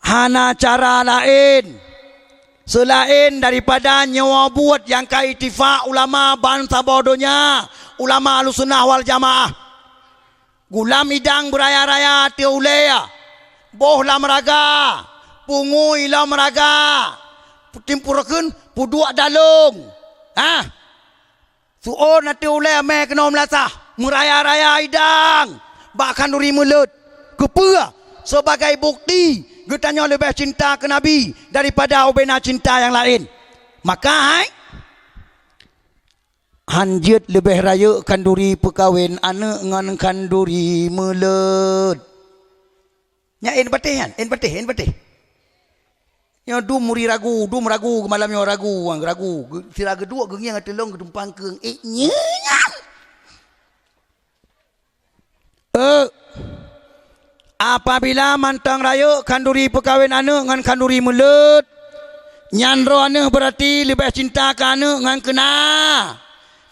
hana cara laén seulaén daripada nyoe buet nyang ka itifak ulama bansaboh donya, ulama Ahlussunnah wal Jamaah. Gulam idang beuraya-raya ateueh ulèe, boh lam raga, pungui lam raga, timpur kheun peuduek dalong. Ah, su'on ateueh ulèe mè keunoe meulasah, meuraya-raya idang bak khanduri meuleuet. Keupeue? Sebagai bukti geutanyoe leubeh cinta keu Nabi daripada ubena cinta nyang laén. Maka hai, han jeuet leubeh rayeuk khanduri peukawen aneuk ngon khanduri meuleuet. Nyan én patéh nyan, én patéh, én patéh. Nyoe dum muri ragu, dum ragu, malam nyoe ragu, ragu. Sira geuduek geungieng ateueh lôn geutumpang keueng ék nyan. Eh, apabila mantong rayeuk khanduri peukawen aneuk ngon khanduri meuleuet, nyan droeneuh beurati leubeh cinta keu aneuk ngon keu na-,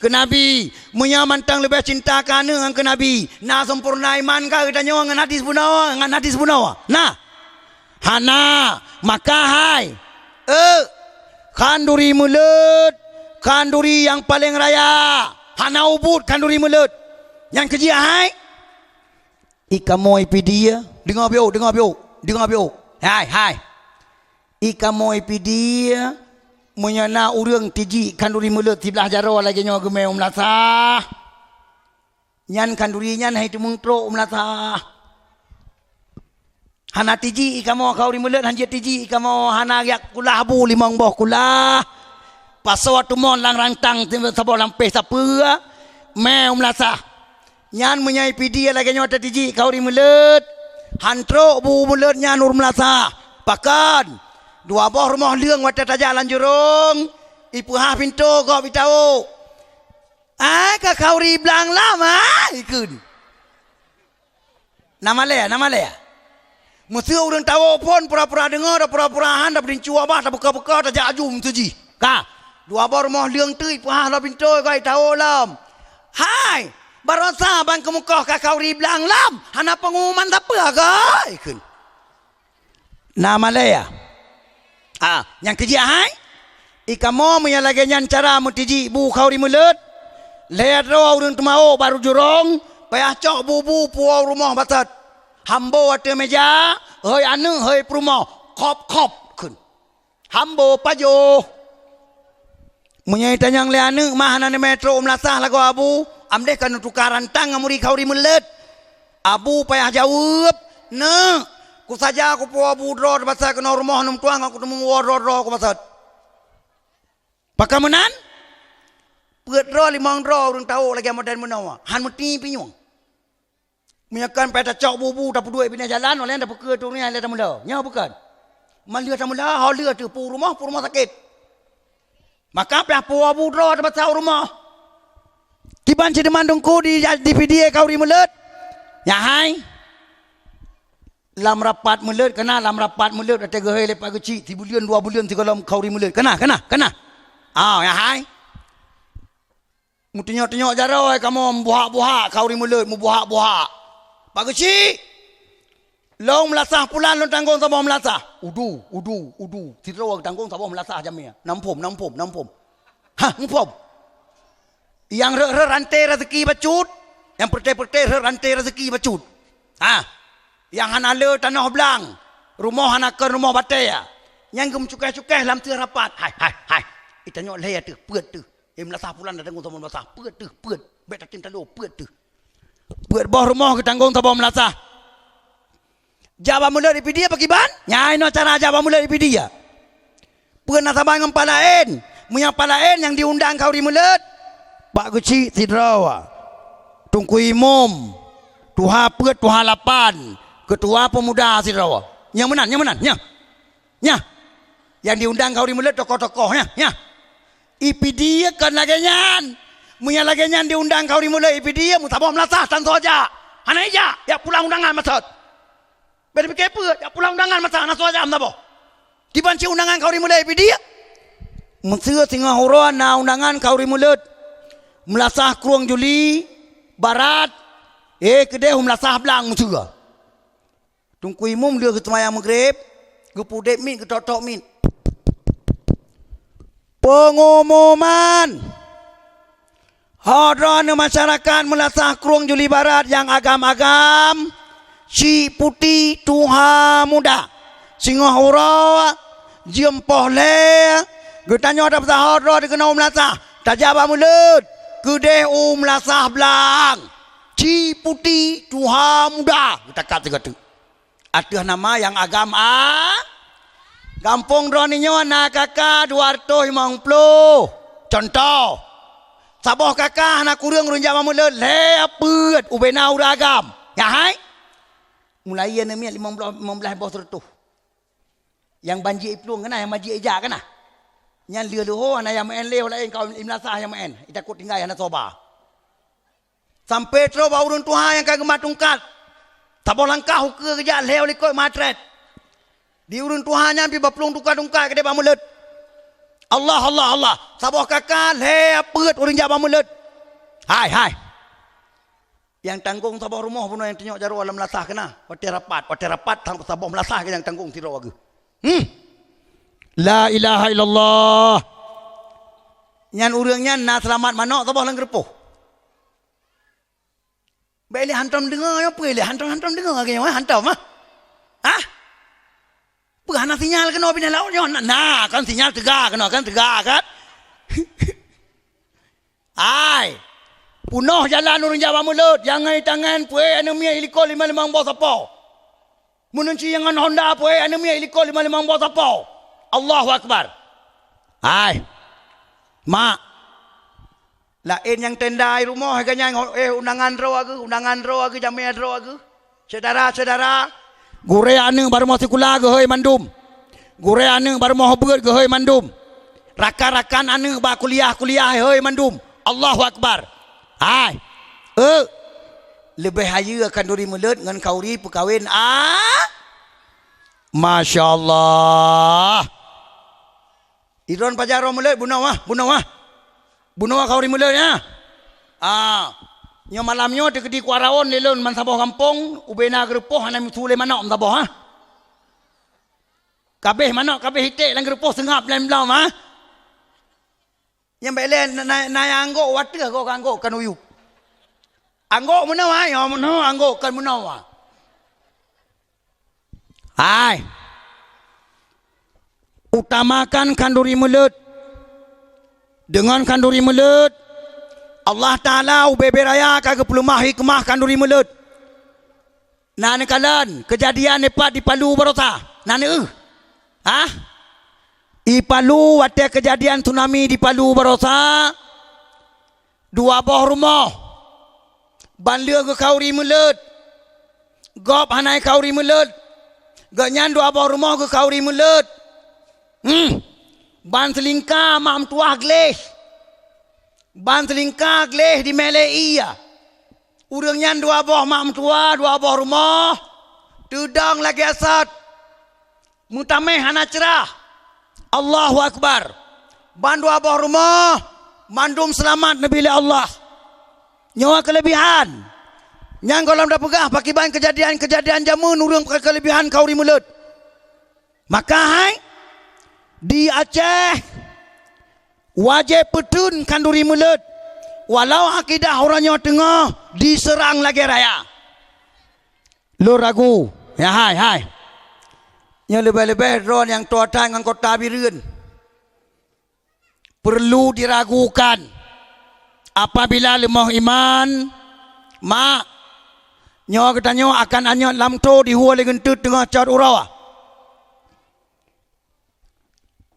keu Nabi. Meunyoe mantong leubeh cinta keu aneuk ngon keu Nabi, na sempurna iman ka geutanyoe ngon hadis bunoe, ngon hadis bunoe? Na? Hana. Maka hai, eh, khanduri meuleuet, khanduri nyang paleng raya, hana ubit khanduri meuleuet. Nyang keujih hai, i kamoe Pidie, deungoe piôh, deungoe piôh, deungoe piôh. Hai, hai. I kamoe Pidie, meunyoe na ureueng tijik khanduri meuleuet siblah jaroe lagèe nyoe geumè u meulasah, nyan khanduri nyan hai teumeung trok u meulasah. Hana tijik i kamoe khanduri meuleuet, han jeuet tijik i kamoe, hana jak kulah bu limong boh kulah. Pasoe teumon lam rantang saboh lampéh sapeue, mè u meulasah. Nyan meunyoe i Pidie lagèe nyoe tatijik khanduri meuleuet, han trok bu meuleuet nyan u meulasah. Pakon? Dua boh rumoh leueng watèe tajak lam jurông, ipeuhah pintoe gob itawök. Ai, ka khanduri blang lam, ai, ikheun. Na malèe, na malèe. Meuseu ureueng tawök phôn pura-pura deungö, dan pura-pura han, dan peudincue babah, dan beuka-beuka, dan jak aju meuseu jih. Ka, dua boh rumoh leueng teuk ipeuhah lom pintoe, goi tawök lom. Hai, baroesa ban keumeukoh ka khanduri blang lam, hana peungumuman sapeue, goi, ikheun. Na malèe, ya? Ah, nyang keujih hai? Ikamoe meunyo lagée nyan cara meutiji bu khauri meuleuet, lhée droe ureuëng teumawök bak jurông, payah cok bu-bu puwoe rumoh batat. Hambo ateueh meja, hôi aneuëk, hôi peurumoh, khop-khop kheun. Hambo pajoh. Meunyoe itanyong lé aneuëk mah hana neumé trok u meulasah lagoe abu, amdeh ka neutuka rantang ngon muri khauri meuleuet. Abu payah jaweueb, "Neuk, kusaja kupuwoe bu droe teubasa keunoe rumoh neumeutuah ngon kuteumeuwoe droe-droe kubaset." Pakon meunan? Peuet droe limong droe ureuëng tawök lagée modern meunoe, han meuti pinyueng. Meunyoe kon payah tacok bu-bu tapeuduek binéh jalan, óh lheueh tapeukeue tueng nyan lheueh tameulhö. Nyoe bukon? Man lheueh tameulhö, ho lheueh teuh pu rumoh, pu rumoh sakét. Maka payah puwoe bu droe teubasa u rumoh. Kiban cit teuma teungku di, di P D A khauri meuleuet. Nyan hai. Lam rapat meuleuet kana, lam rapat meuleuet watée geuhôi lé Pak Geuchik, sibuleuen dua buleuen sigohlom khauri meuleuet. Kana, kana, kana. Ah, nyan hai. Meutunyok-tunyok jaroe kamoe meubuhak-buhak khauri meuleuet, meubuhak-buhak. Pak Geuchik, lôn meulasah pulan lôn tanggong saboh meulasah. Udu, udu, udu. Sidroe tanggong saboh meulasah jamé. Nam phom, nam phom, nam phom. Hah, muphom. Nyang rhot-rhot ranté raseuki bacut, nyang peureté-peureté rhot ranté raseuki bacut. Ha, nyang hana le tanoh blang, rumoh hana kon rumoh batée. Nyang geumeucukéh-cukéh lam teuh rapat. Hai, hai, hai. Itanyok lhée teuh, peuet teuh. Eh, meulasah pulan tanggong saboh meulasah. Peuet teuh, peuet. Bék tatem talo, peuet teuh. Peuet boh rumoh geutanggong saboh meulasah. Jak bak meuleuet di P D A pakriban? Nyan inoe cara jak bak meuleuet di P D A. Peue na saban ngon pat laén? Meunyoe pat laén nyang diundang khauri meuleuet, Pak Geuchik sidroe, Teungku Imum, Tuha Peuet, Tuha Lapan, Keutua Peumuda sidroe. Nyang meunan, nyang meunan, nyang. Nyan, nyang diundang khauri meuleuet tokoh-tokoh nyan, nyan. I P D A kon lagée nyan. Meunyoe lagée nyan diundang khauri meuleuet I P D A, meusaboh meulasah tan soe jak. Hana ijak, jak pulang undangan maksud. Bék pike peue, jak pulang undangan maksud hana soe jak meusaboh. Kiban cit undangan khauri meuleuet I P D A. Meuseu singoh uroe na undangan khauri meuleuet. Meulasah krueng Juli Barat, eh keudeh u meulasah blang meuseu. Teungku Imum lheueh geuseumayang Maghrib, geupudeb miet, geutok-tok miet. Pengumuman! Ho droeneuh masyarakat meulasah krueng Juli Barat nyang agam-agam, Chik Puti Tuha Muda. Singoh uroe, jeuem poh lhée, geutanyoe tapeusaho droe teuh keunoe u meulasah, tajak bak meuleuet, keudeh u meulasah blang. Chik Puti Tuha Muda, geutakat sigoe teuk. Ateueh nama nyang agam a, gampông droeneuh nyoe na K K dua ratus limong ploh. Cuntoh, saboh K K hana kureueng ureuëng jak bak meuleuet lhée peuet ubena ureuëng agam. Nyan hai? Mulai ié neumiet limong blaih, limong blaih boh seureutôh. Nyang ban jeuet iplueng kana, nyang ban jeuet ijak kana. Nyan lheueh-lheueh hana nyang meu'en lé, laén kaum i meulasah nyang meu'en. Itakot tinggai hana soe ba. Sampoe trok bak ureuëng tuha nyang ka geumah tungkat. Saboh langkah ukeue geujak lhée likot matrét. Di ureuëng tuha nyan pih bak plueng tuka tungkat keudeh bak meuleuet. Allah, Allah, Allah. Saboh K K lhée peuet ureuëng jak bak meuleuet. Hai, hai. Nyang tanggong saboh rumoh bunoe nyang tunyok jaroe lam meulasah keuna. Watée rapat, watée rapat saboh meulasah nyang tanggong sidroe geuh. Hmm. La ilaha illallah. Nyan ureuëng nyan na seulamat manok saboh lam geureupoh. Bék lé hantom deungoe nyoe, peue lé hantom-hantom deungoe lagée nyoe, hantom ah. Hah? Peue hana sinyal keunoe pinah laôt nyoe? Na, na kan sinyal teuga keunoe kan, teuga kan? Hai. Punoh jalan ureuëng jak bak meuleuet, jangai tangan, peue aneuk miet ilikot lima limong boh sapo. Meununci ngon honda pue aneuk miet ilikot lima limong boh sapo. Allahu Akbar. Hai. Mak. Laén nyang tenda i rumoh geuh nyan, eh, undangan droe geuh, undangan droe geuh, jamé droe geuh. Syedara-syedara, gurée aneuk bak rumoh sikula geuhôi mandum. Gurée aneuk bak rumoh beuet geuhôi mandum. Rakan-rakan aneuk bak kuliah-kuliah hôi mandum. Allahu Akbar. Hai. Eh. Leubeh hayeue khanduri meuleuet ngon khauri peukawen a. Masya Allah. Idron pajar roh meuleuet bunoe wah, bunoe wah. Bunoe wah khauri meuleuet nyan. Ah. Nyoe malam nyoe teukeudi kuaraon lé lôn ban saboh gampông, ubena geureupoh hana meusu lé manok meusaboh ah. Kabeh manok, kabeh iték lam geurupoh seungab lam lom, ha? Nyang bèk lé na, na, na nyang anggok watèe goh ka anggok kan uyup. Anggok meunoe, ha? Nyoe meunoe, anggok kan meunoe, ha? Hai. Utamakan khanduri meuleuet. Deungon khanduri meuleuet, Allah Taala ubé-bé raya ka geupeuleumah hikmah khanduri meuleuet. Na neukalon keujadian dipat di Palu barosa? Na neueu? Hah? Di Palu watèe keujadian tsunami di Palu barosa, dua boh rumoh. Ban lheueh geukhanduri meuleuet. Gob hana geukhanduri meuleuet. Gobnyan dua boh rumoh geukhanduri meuleuet. Hmm. Ban seulingka mak meutuwah gleh. Ban seulingka gleh di mélée ie. Ureuëng nyan dua boh mak meutuwah, dua boh rumoh. Teudong lagèe sot. Meutamèh hana crah. Allahu Akbar. Ban dua boh rumoh, mandum seulamat neubi lé Allah. Nyoe keuleubihan. Nyang gohlom tapeugah pakiban keujadian-keujadian jameun ureuëng pakai keuleubihan khanduri meuleuet. Maka hai, di Aceh, wajéb peuteun khanduri meuleuet, walau akidah uroe nyoe teungoh diseurang lagèe raya. Lôn ragu, ya hai, hai. Nyoe leubeh-leubeh droe nyang toe that ngon kota Bireuen. Perlu diragukan. Apabila leumoh iman, mak, nyoe geutanyoe akan anyot lam thô dihue lé geunteut teungoh cot uroe.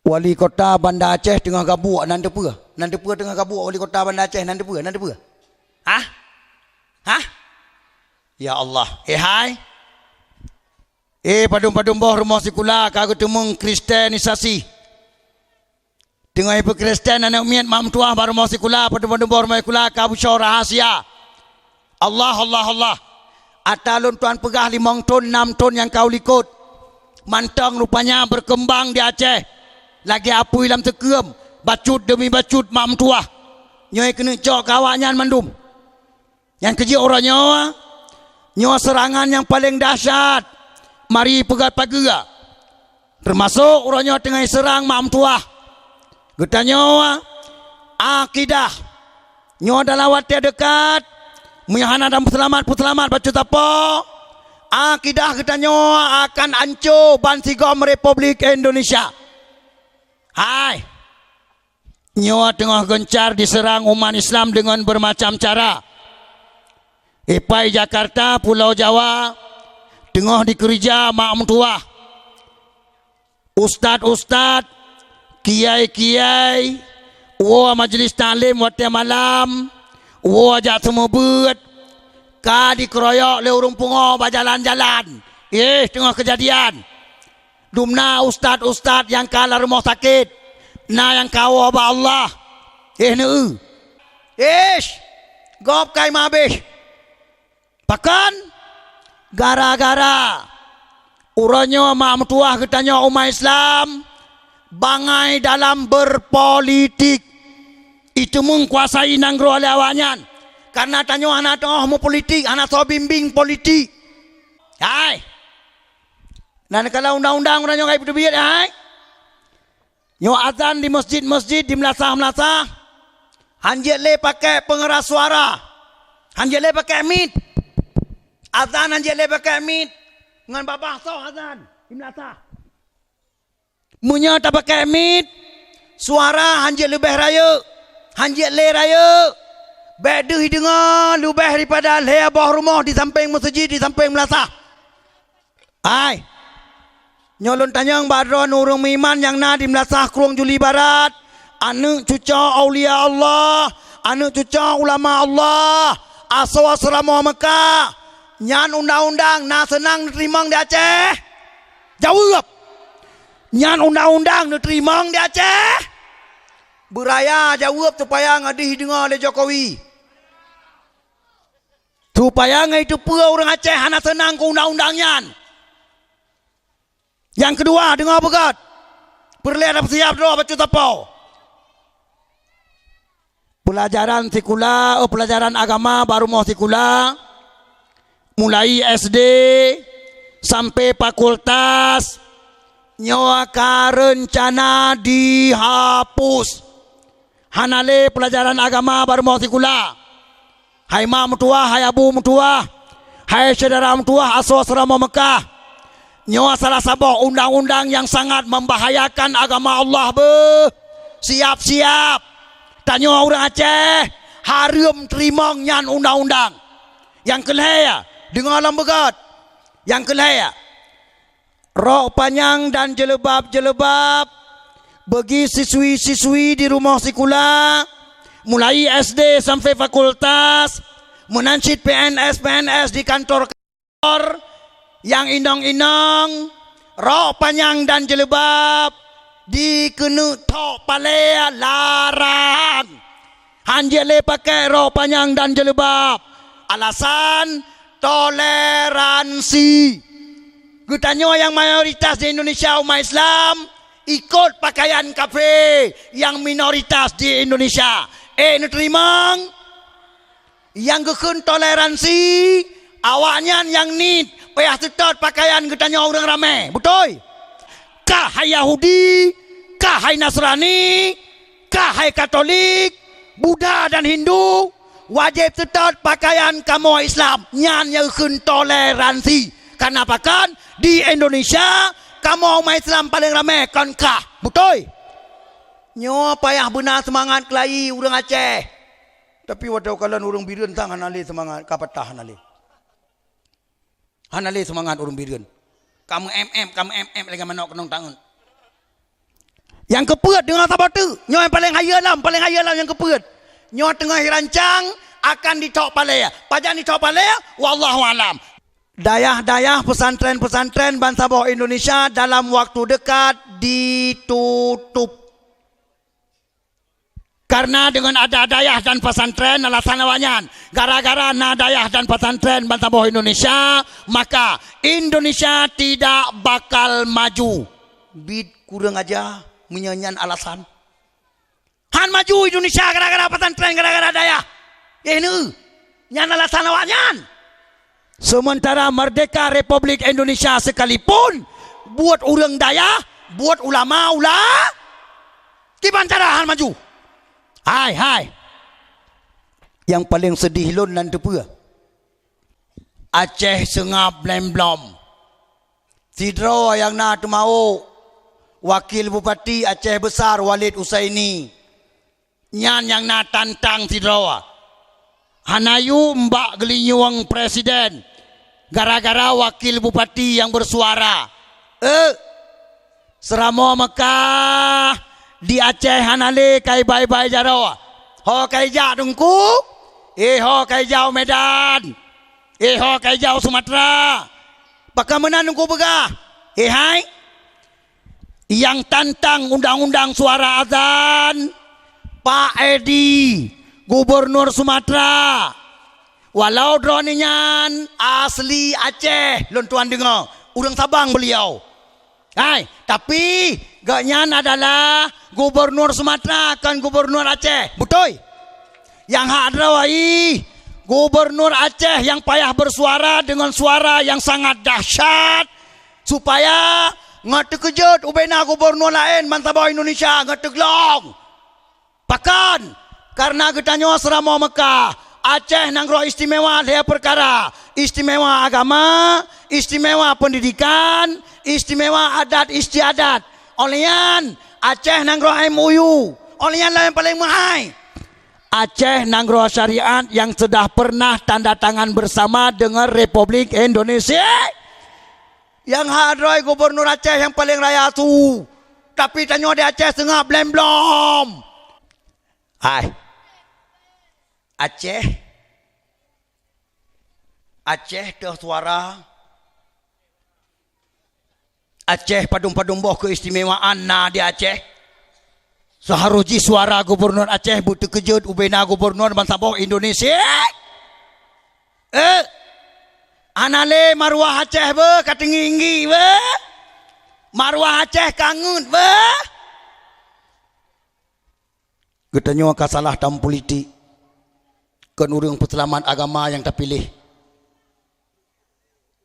Wali Kota Banda Aceh teungoh gabuek, nan teupeue? Nan teupeue teungoh gabuek Wali Kota Banda Aceh? Nan teupeue? Nan teupeue? Hah? Hah? Ya Allah. Eh, hai. Eh, padum-padum boh rumoh sikula ka geuteumeung kristenisasi. Teungoh ipeukristen aneuk miet mak meutuwah bak rumoh sikula, padum-padum boh rumoh sikula ka beusoe rahasia. Allah, Allah, Allah. Ata lôn tuan peugah limong thon, nam thon nyang ka u likot. Mantong rupanya berkembang di Aceh. Lagèe apui lam seukeuem, bacut demi bacut mak meutuwah. Nyoe keuneuk cok keu awaknyan mandum. Nyang keujeuet uroe nyoe, nyoe seurangan nyang paleng dahsyat. Mari peugöt pageue. Teumasok uroe nyoe teungoh jiseurang mak meutuwah. Geutanyoe akidah. Nyoe dalam watèe dekat, meunyoe hana dan peuseulamat-peuseulamat bacut sapo, akidah geutanyoe akan anco bansigom Republik Indonesia. Hai. Nyoe teungoh gencar diseurang umat Islam deungon beureumacam cara. Ipai Jakarta, Pulo Jawa, teungoh dikeurija mak meutuwah. Ustaz-ustaz, kiai-kiai, woe majelis taklim watèe malam, woe jak seumeubeuet, ka dikeroyok lé ureuëng pungo bak jalan-jalan. Eh, teungoh keujadian. Dumna ustaz-ustaz nyang ka lam rumoh sakét, na nyang ka woe bak Allah. Eh, neueu. Ish, gob kai mabéh. Pakon? Gara-gara uroe nyoe mak meutuwah geutanyoe umat Islam bangai dalam berpolitik. Itu meukuasai nanggroe lé awaknyan. Karena tanyoe hana teungoh meupolitik, hana soe bimbing politik. Hai. Nan kalau undang-undang uroe nyoe ka ipeuteubiet, hai. Nyoe azan di masjid-masjid, di meulasah-meulasah, hanjeuet lé pakai pengeras suara. Hanjeuet lé pakai mic. Azan hanjeuet lé pakai mic. Ngon babah soh azan di meulasah. Meunyoe tapakai mic, suara hanjeuet leubeh rayeuk, hanjeuet lé rayeuk. Bèk deuh jideungoe leubeh daripada lhèe boh rumoh di sampéng meuseujid, di sampéng meulasah. Hai. Nyoe lôn tanyong bak droeneuh ureuëng meuiman nyang na di meulasah Krueng Juli Barat, aneuëk cucoe aulia Allah, aneuëk cucoe ulama Allah, asoe seuramoe Mekah, nyan undang-undang na seunang neuteurimong di Aceh? Jaweueb! Nyan undang-undang neuteurimong di Aceh? Beuraya jaweueb supaya ngadih deungoe lé Jokowi. Supaya ngai teupeue ureuëng Aceh hana seunang keu undang-undang nyan. Nyang keudua, deungoe beugöt. Peureulèe tapeusiab droe bacut sapo. Peulajaran sikula, oh, peulajaran agama bak rumoh sikula, mulai S D sampai fakultas, Nyoe ka reuncana dihapus. Hana lé peulajaran agama bak rumoh sikula. Hai mak meutuwah, hai abu meutuwah, hai syedara meutuwah asoe Seuramoe Meukah. Nyoe salah saboh undang-undang nyang sangat membahayakan agama Allah beuh. Siap-siap. Tanyoe ureuëng Aceh hareuem teurimong nyan undang-undang. Nyang keu lhée, deungoe lom beugét. Nyang keu lhée, rok panyang dan jeuleubab-jeuleubab bagi siswi-siswi di rumoh sikula, mulai S D sampai fakultas, meunan cit P N S, P N S di kantor-kantor, nyang inong-inong, rok panyang dan jeuleubab dikeuneuk thok palée larang. Hán jeuet lé pakai rok panyang dan jeuleubab. Alasan toleransi. Geutanyoe nyang mayoritas di Indonesia umat Islam ikot pakaian kafé nyang minoritas di Indonesia. Eh, neuteurimong? Nyang geukheun toleransi, awaknyan nyang niet payah seutôt pakaian geutanyoe ureuëng ramé. Beutôi? Kah hai Yahudi, kah hai Nasrani, kah hai Katolik, Buddha dan Hindu, wajéb seutôt pakaian kamoe Islam. Nyan nyang geukheun toleransi. Karena pakon? Di Indonesia, kamoe umat Islam paleng ramé kon kah. Beutôi? Nyoe payah beuna seumangat keulayi ureuëng Aceh. Tapi watée kalon ureuëng Bireuen sang hana lé seumangat, ka patah hana lé. Hana lé seumangat ureuëng Bireuen. Ka meu-em-em, ka meu-em-em lagée manok keunong tangeut. Nyang keupeuet deungoe saboh teuk, nyoe nyang paleng hayeue lom, paleng hayeue lom nyang keupeuet. Nyoe teungoh jirancang akan dithok palée. Pajan dithok palée? Wallahu alam. Dayah-dayah, pesantren-pesantren bansaboh Indonesia dalam waktu dekat ditutup. Karena dengan ada dayah dan pesantren, alasan awaknyan, gara-gara na dayah dan pesantren bansaboh Indonesia, maka Indonesia tidak bakal maju. Bit kurang aja, meunyoe nyan alasan. Hán maju Indonesia gara-gara pesantren, gara-gara dayah. Eh, neu, nyan alasan awaknyan. Sementara merdeka Republik Indonesia sekalipun, buet ureuëng dayah, buet ulama, ula-, kiban cara hán maju. Hai, hai. Nyang paleng seudeh lôn nan teupeue? Aceh seungab blém-blom. Sidroe nyang na teumawök, Wakil Bupati Aceh Besar Walid Husaini. Nyan nyang na tantang sidroe. Hana yum bak geulinyueng presiden gara-gara wakil bupati nyang bersuara. Eh, Seuramoe Meukah, di Aceh hana lé kai bai-bai jaroe. Ho kai jak Teungku? Eh, ho kai jak u Medan? Eh, ho kai jak u Sumatra? Pakon meunan Teungku peugah? Eh, hai? Nyang tantang undang-undang suara azan, Pak Edi, Gubernur Sumatera. Walau droeneuh nyan asli Aceh, lôn tuan deungoe, ureuëng Sabang beliau. Hai, tapi gobnyan adalah Gubernur Sumatera, kon Gubernur Aceh. Beutôi? Nyang hak droe, Gubernur Aceh nyang payah bersuara dengan suara yang sangat dahsyat, supaya ngon teukeujot ubena gubernur laén bansaboh Indonesia ngon teuglong. Pakon? Karena geutanyoe Seuramoe Meukah, Aceh nanggroe istimewa lhée peukara, istimewa agama, istimewa pendidikan, istimewa adat istiadat. Óh lheueh nyan, Aceh nanggroe M O U. Óh lheueh nyan nyang paleng meuhai, Aceh nanggroe syariat yang sudah pernah tanda tangan bersama dengan Republik Indonesia. Nyang hak droe gubernur Aceh nyang paleng raya su. Tapi tanyoe di Aceh seungab blém-blom. Hai. Aceh. Aceh teuh suara. Aceh padum-padum boh keistimewaan na di Aceh. Seuharôh jih suara gubernur Aceh beuteukeujot ubena gubernur bansaboh Indonesia. Eh, hana lé maruah Aceh beuh ka teunggi-inggi beuh. Maruah Aceh ka ngeut beuh. Geutanyoe ka salah tameupolitik. Kon ureuëng peuseulamat agama nyang tapiléh.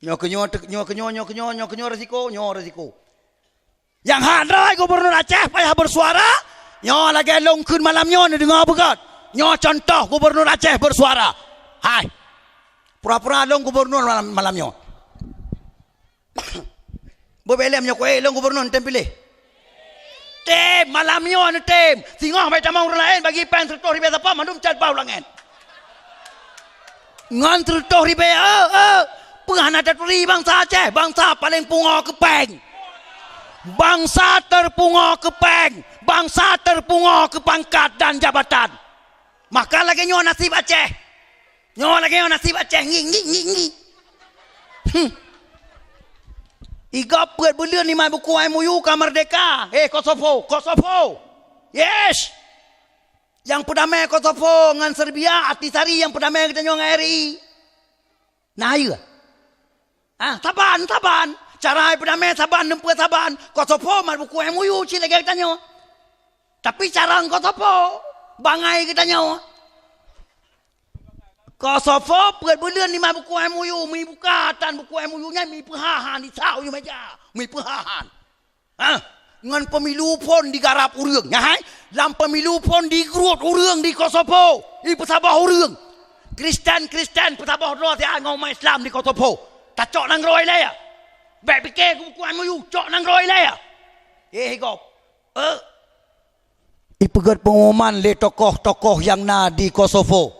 Nyoe keunyoe, nyoe keunyoe, nyoe keunyoe, nyoe keunyoe resiko, nyoe resiko. Nyang hana droe gubernur Aceh payah bersuara, nyoe lagèe lôn kheun malam nyoe neudeungoe beugöt. Nyoe contoh gubernur Aceh bersuara. Hai. Pura-pura lôn gubernur malam, malam nyoe. Beubelém nyoe kuék lôn gubernur tem piléh. Tem, malam nyoe neutem. Singoh bai tamong ureueng laén bagi péng siratoh ribèe sapo mandum cat bau langét. Ngon siratoh ribèe, eh, eh, peue hana taturi bansa Aceh, bansa paleng pungo keu péng. Bansa terpungo keu péng, bansa terpungo keu pangkat dan jabatan. Maka lagèe nyoe nasib Aceh. Nyoe lagèe nyoe nasib Aceh, ngi, ngi, ngi, ngi. Hmm. Igob peuet buleuen nima buku M O U ka merdeka. Eh, Kosovo, Kosovo. Yes. Nyang peudamé Kosovo ngon Serbia, Ahtisaari nyang peudamé geutanyoe ngon R I. Nah, iya. Ah, saban, saban. Cara hai peudamé saban, neumpeue saban. Kosovo mat buku M O U cit lagèe geutanyoe. Tapi cara ngon Kosovo, bangai geutanyoe. Kosovo peuet buleuen nima buku M O U, mi buka tan buku M O U nyan, mi peuhahan di sau meja, mi peuhahan. Ha? Ngon pemilu phon digarap ureueng, nyan hai? Lam pemilu phon digrot ureueng di Kosovo, ipeusaboh ureueng. Kristen-Kristen peusaboh droe siat ngon umat Islam di Kosovo. Tacok nanggroe ilèe ya. Bèk pike buku M O U, cok nanggroe ilèe ya. Eh, gob. Eh. Ipeugöt pengumuman lé tokoh-tokoh nyang na di Kosovo.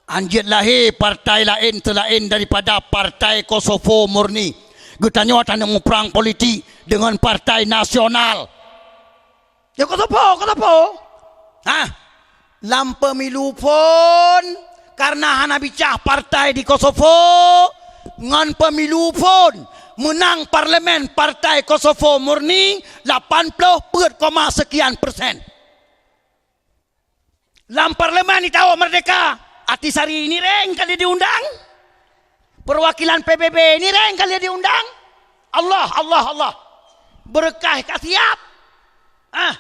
Anjeut lahé partai laén seulaén daripada Partai Kosovo Murni. Geutanyoe taneuk muprang politik deungon partai nasional. Ya, Kosovo, Kosovo. Hah? Lam pemilu phon, karena hana bicah partai di Kosovo, ngon pemilu phon meunang parlemen Partai Kosovo Murni lapan ploh peuet koma sekian persen. Lam parlemen itawök merdeka, Ahtisaari nireng kali diundang, perwakilan P B B nireng kali diundang. Allah, Allah, Allah. Beureukat ka siap. Ah.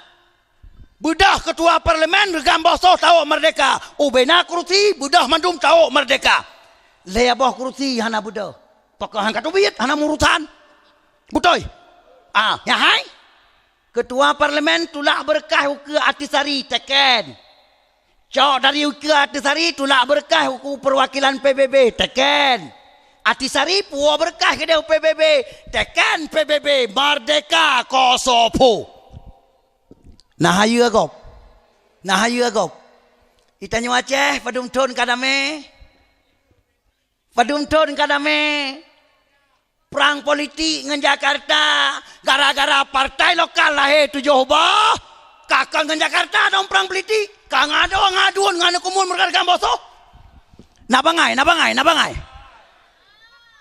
Beudôh ketua parlemen reugam boh soh tawök merdeka. Ubena kursi, beudôh mandum tawök merdeka. Lhèe boh kursi hana beudôh. Pakon han ka teubiet, hana murusan. Beutôi? Ah, nyan hai. Ketua parlemen tulak beureukat ukeue Ahtisaari, teken. Cok dari ukeue Ahtisaari tulak beureukat ukeue perwakilan P B B, teken. Ahtisaari puwoe beureukat keudeh u P B B, teken P B B, merdeka Kosovo. Nah, hayeue gob. Nah, hayeue gob. Geutanyoe Aceh, padum thon ka damé? Padum thon ka damé? Prang politik ngon Jakarta, gara-gara partai lokal lahé tujoh boh, ka kon ngon Jakarta dong prang politik, ka ngadong ngadun ngon kumun meureuka boh soh. Na bangai, na bangai, na bangai.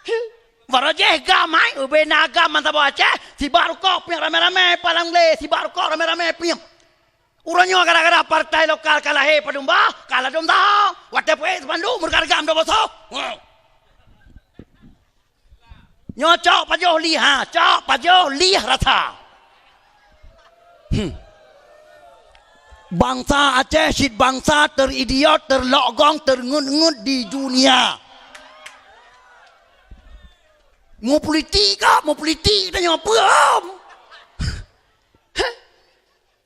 Hi, baroe jih gam hai, ubena gam mantong boh Aceh, sibak rukok piep ramé-ramé, palang lé, sibak rukok ramé-ramé piep. Uroe nyoe gara-gara partai lokal ka lahé padum boh, ka ladom taho, watèe peuék teupandum meureuka gam dua boh soh. Nyoe cok pajoh lieh, ha, cok pajoh lieh rasa. Hmm. Bansa Aceh cit bansa teridiot, terlogong, teungeut-ngeut di dunia. Mupolitik kah? Mupolitik tanyoe peue?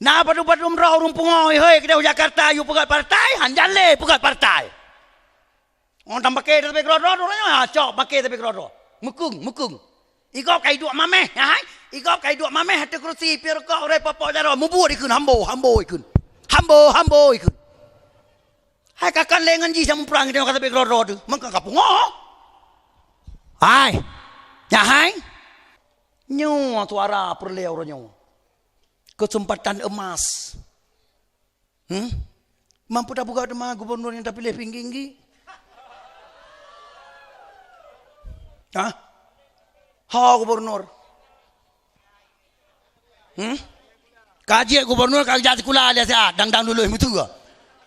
Na padum-padum droe ureueng pungo, hei, keudeh u Jakarta, yue peugöt partai, han jan lé peugöt partai. Oh, tam paké tapi keudroe-droe, ha, cok paké tapi keudroe-droe. Meukeung, meukeung. Igob kai duek mamèh, ha, hai? Igob kai duek mamèh ateueh kursi, piep rukok, ureueng popok jaroe, mubuet ikheun, hambo, hambo ikheun. Hambo, hambo ikheun. Hai ka kan lé ngon jih sama prang, dia kata tapi keudroe-droe tu. Maka ka pungo. Hai. Ya, hai. Nyoe suara peureulèe uroe nyoe. Kesempatan emas. Hmm? Mampu tapeugah teuma gubernur nyang tapiléh pinggi-inggi? Hah? Ho gubernur. Hmm? Ka jeuet gubernur ka jak sikula dia siat, dang-dang lulus meuteue.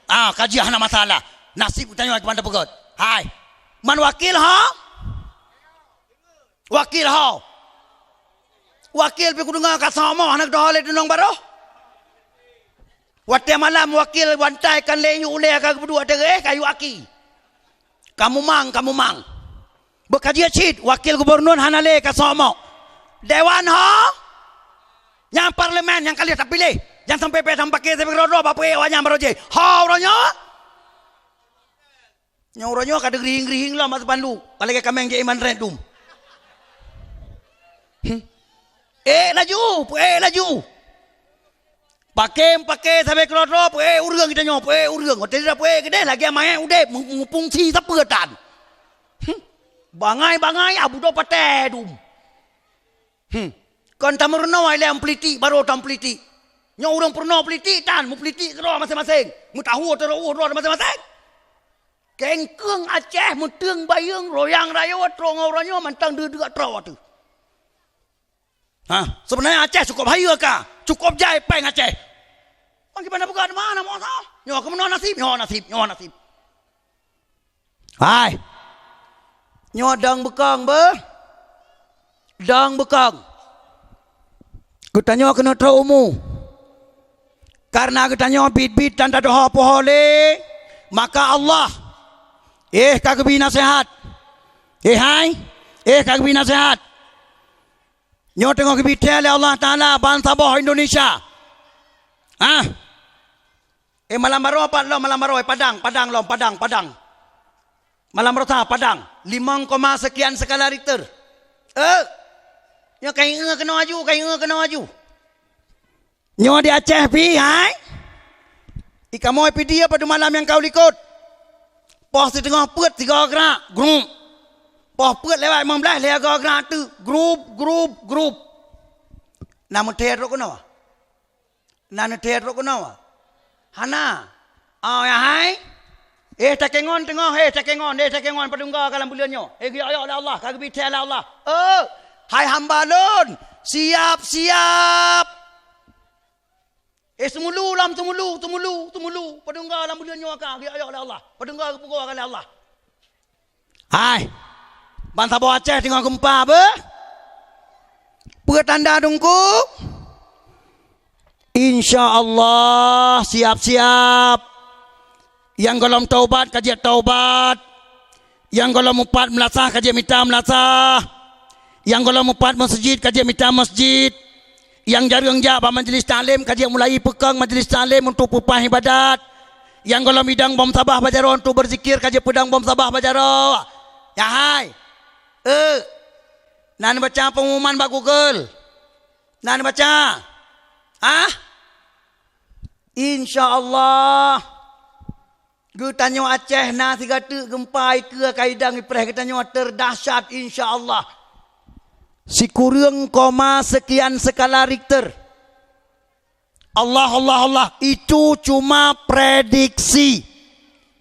Ah, ka jeuet hana masalah. Nasib geutanyoe kiban tapeugöt. Hai. Man wakil ho? Wakil ho. Wakil pih kudeungoe ka soe mo hana geutoh lé tunong baroh. Watèe malam wakil bantai kan lé yue ulèe ka geupeuduek ateueh, eh, ka yue aki. Ka mumang, ka mumang. Beukaji cit, wakil gubernur hana lé ka soe mo. Dewan ho? Nyang parlemen nyang ka lheueh tapiléh, nyang sampé pih sampake sabe keudroe-droe bak peuék awaknyan baroe jih. Ho uroe nyoe? Nyoe uroe nyoe ka teugrihing-grihing lom bak Subandu, ka lagée kaméng jeuet iman rét dum. Hmm. Ék laju, peuék laju. Pake-pake sabe keudroe-droe, peuék ureuëng geutanyoe, peuék ureuëng. Watée jih peuék keudeh lagée manyét udeb, mu-, mufungsi sapeue tan. Hmm. Bangai-bangai, abu do patéh dum. Hmm. Kon tameurunoe ilée meupulitik, barô tameupulitik. Nyoe ureuëng peurunoe pulitik tan, meupulitik keudroe maséng-maséng. Meutahu teuroh ueh droe maséng-maséng. Kengkeung Aceh, meuteung bayeueng, royang rayeuk, troe ngon uroe nyoe mantong deuek-deuek troe teuh. Ha, sebenarnya Aceh cukup hayeue ka, cukup jai péng Aceh. Bang kiban na peugah di mana moh sa? Nyoe keumeunyoe nasib, nyoe nasib, nyoe nasib. Hai. Nyoe dong beukong beuh. Dong beukong. Geutanyoe keuneuk trok umu. Karena geutanyoe biet-biet dan tadoho poho lé, maka Allah, éh ka geubi naseuhat. Éh hai, éh ka geubi naseuhat. Nyoe teungoh geubi thée lé Allah Taala bansaboh Indonesia. Ah. Eh, malam baroe pat lom, malam baroe, eh, Padang, Padang lom, Padang, Padang. Malam baroe sa Padang, limong koma sekian skala Richter. Eh, nyoe ka ié keunoe aju, ka ié keunoe aju. Nyoe di Aceh pih, hai? Di kamoe pih dia padub malam nyang ka u likot. Poh siteungoh peuet sigoe grak, grup. Poh peuet lewat limong blaih, lhée goe grak teuk, grup, grup, grup. Na meuthée trok keunoe? Na neuthée trok keunoe? Hana. Oh, ya hai? Eh, takengon teungoh, eh, takengon, eh, takengon padub goe ka lam buleuen nyoe. Eh, geuyok-yok lé Allah, ka geubi thée lé Allah. Oh, hai hamba Lôn, siap-siap. Eh, seumulu lom, seumulu, seumulu, seumulu. Padub goe lam buleuen nyoe ka geuyok-yok lé Allah. Padub goe geupeugoe ka lé Allah. Hai, bansaboh Aceh teungoh geumpa beuh? Peue tanda Teungku? Insya Allah, siap-siap. Nyang gohlom taubat ka jeuet taubat. Nyang gohlom mupat meulasah ka jeuet mita meulasah. Nyang gohlom mupat meuseujid ka jeuet mita meuseujid. Nyang jareueng jak bak majlis taklim ka jeuet mulai peukong majlis taklim untuk peupah ibadat. Nyang gohlom idong bom sabah bak jaroe untuk beuzikir ka jeuet peudong bom sabah bak jaroe. Ya hai. Eh. Na neubaca pengumuman bak Google. Na neubaca. Ah? Insya Allah. Geutanyoe Aceh na sigateuk geumpa ikeue ka idong ipreh geutanyoe terdahsyat, insya Allah. Sikureueng koma sekian skala Richter. Allah, Allah, Allah, itu cuma prediksi.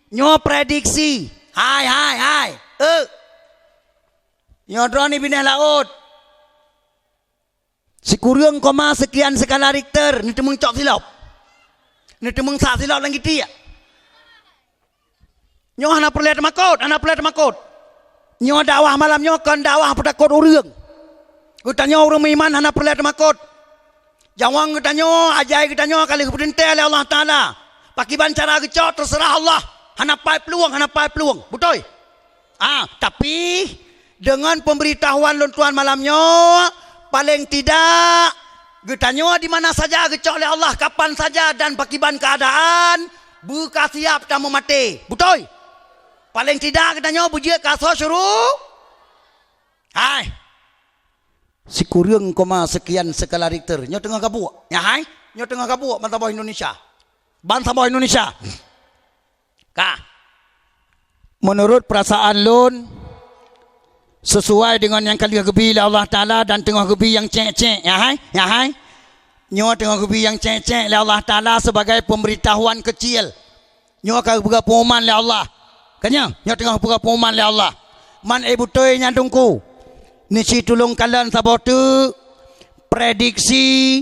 Nyoe prediksi. Hai, hai, hai. Eh. Nyoe droeneuh binéh laôt. Sikureueng koma sekian skala Richter, neuteumeung cok silop. Neuteumeung sa silop lam gitiek. Nyoe hana peureulée teumakot, hana peureulée teumakot. Nyoe dakwah malam nyoe kon dakwah peutakot ureuëng. Geutanyoe ureuëng meuiman hana peureulée teumakot. Jaweueng geutanyoe, ajai geutanyoe ka lheueh geupeuteuntée lé Allah Taala. Pakiban cara geucok, teuseurah Allah. Hana pai peulueng, hana pai peulueng. Beutôi? Ah, tapi deungon peumbeuritahuan lôn tuan malam nyoe, paleng tidak geutanyoe di mana saja geucok lé Allah, kapan saja dan pakiban keuadaan, beuka siap tameumaté. Beutôi? Paleng tidak geutanyoe beujeuet ka asoe syuru-, hai. Sikureueng koma sekian skala Richter. Nyoe teungoh gabuek. Nyan hai? Nyoe teungoh gabuek bansaboh Indonesia. Bansaboh Indonesia. Ka. Meunurot peurasaan lôn, sisuai deungon nyang ka lheueh geubi lé Allah Taala dan teungoh geubi nyang cék-cék. Nyan hai? Nyan hai? Nyoe teungoh geubi nyang cék-cék lé Allah Taala sibagai peumbeuritahuan keuciel. Nyoe ka geupeugah pengumuman lé Allah. Ka nyoe, nyoe teungoh geupeugah pengumuman lé Allah. Man, eh, beutôi nyan Teungku. Neuci tulông kalon saboh teuk prediksi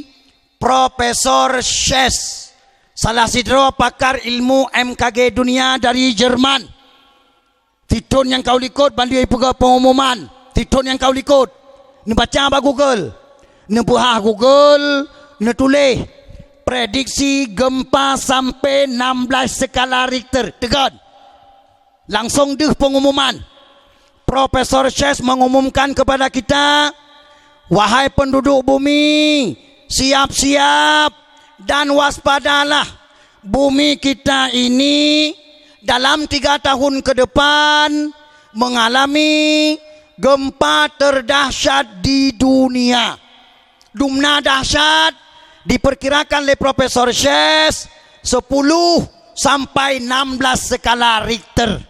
Profesor Schiess, salah sidroe pakar ilmu M K G dunia dari Jerman. Sithon nyang ka u likot ban lheueh ipeugah pengumuman. Sithon nyang ka u likot. Neubaca bak Google. Neubeuhah Google, neutuléh prediksi gempa sampai enam belas skala Richter. Teugon. Langsung deuh pengumuman. Profesor Schiess mengumumkan kepada kita, wahai penduduk bumi, Siap-siap dan waspadalah, bumi kita ini dalam tiga tahun ke depan mengalami gempa terdahsyat di dunia. Dumna dahsyat diperkirakan lé Profesor Chase sepuluh sampai enam belas skala Richter.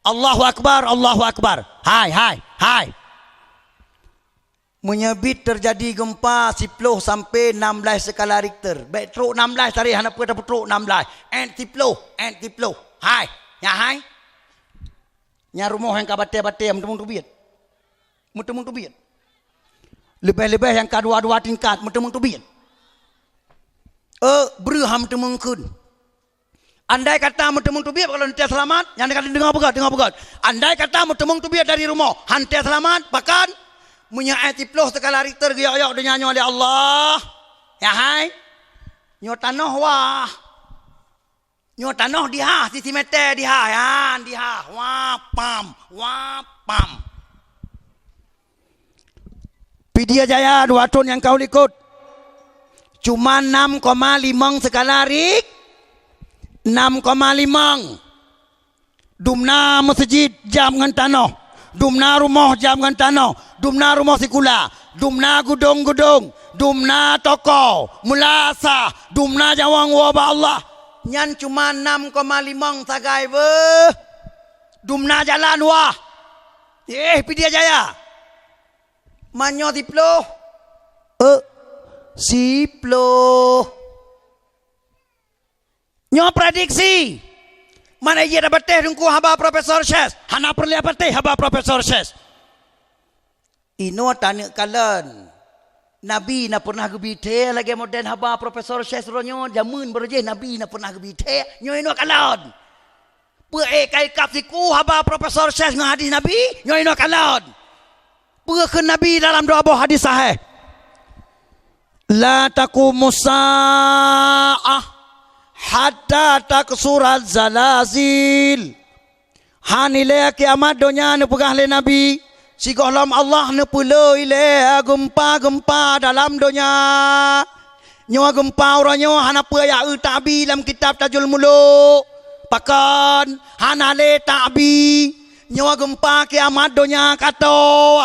Allahu Akbar, Allahu Akbar. Hai, hai, hai. Meunyoe bit teujadi gempa siploh sampoe nam blaih skala Richter, bék trok nam blaih, taréh hana peue tapeutrok nam blaih. Ét siploh, ét siploh. Hai, nyan hai. Nyan rumoh nyang ka batée-batée meuteumé teubiet. Meuteumé teubiet. Leubeh-leubeh nyang ka dua-dua tingkat meuteumé teubiet. Eh, breuh meuteumé kheun. Andai kata meuteumé teubiet, kalau hana seulamat, nyan ka deungoe beugét, deungoe beugét. Andai kata meuteumé teubiet dari rumoh, hana seulamat, pakon? Meunyoe ét siploh skala Richter geuyok-yok donya nyoe lé Allah. Ya hai. Nyoe tanoh wah. Nyoe tanoh dihah, sisi meter dihah, yan dihah. Wah, pam, wah, pam. Pidie Jaya dua thon nyang ka u likot. Cuma enam koma limong skala Rik-, enam koma limong. Dumna meuseujid jam ngon tanoh. Dumna rumoh jam ngon tanoh. Dumna rumoh sikula. Dumna gudong-gudong. Dumna toko. Meulasah. Dumna jawang woe bak Allah. Nyan cuma enam koma limong sagai beuh. Dumna jalan wah. Eh, Pidie Jaya. Meunyoe siploh. Eh, siploh. Nyoe prediksi. Mana jeuet tapatéh teungku haba Profesor Chase? Hana peureulée patéh haba Profesor Chase. Inoe taneuk kalon. Nabi na pernah geubi thée lagée model haba Profesor Chase uroe nyoe, jameun barô jih Nabi na pernah geubi thée. Nyoe inoe kalon. Peue ék ka ikab siku haba Profesor Chase ngon hadis Nabi? Nyoe inoe kalon. Peue kheun Nabi dalam dua boh hadis sahéh? "La taqumus sa'ah hatta taksuraz zalazil." Hana ilée kiamat donya neupeugah lé Nabi, sigohlom Allah neupeulé ilée geumpa-geumpa dalam donya. Nyoe geumpa uroe nyoe hana peue jak eu takbi lam kitab Tajul Muluk. Pakon? Hana lé takbi. Nyoe geumpa kiamat donya ka tô.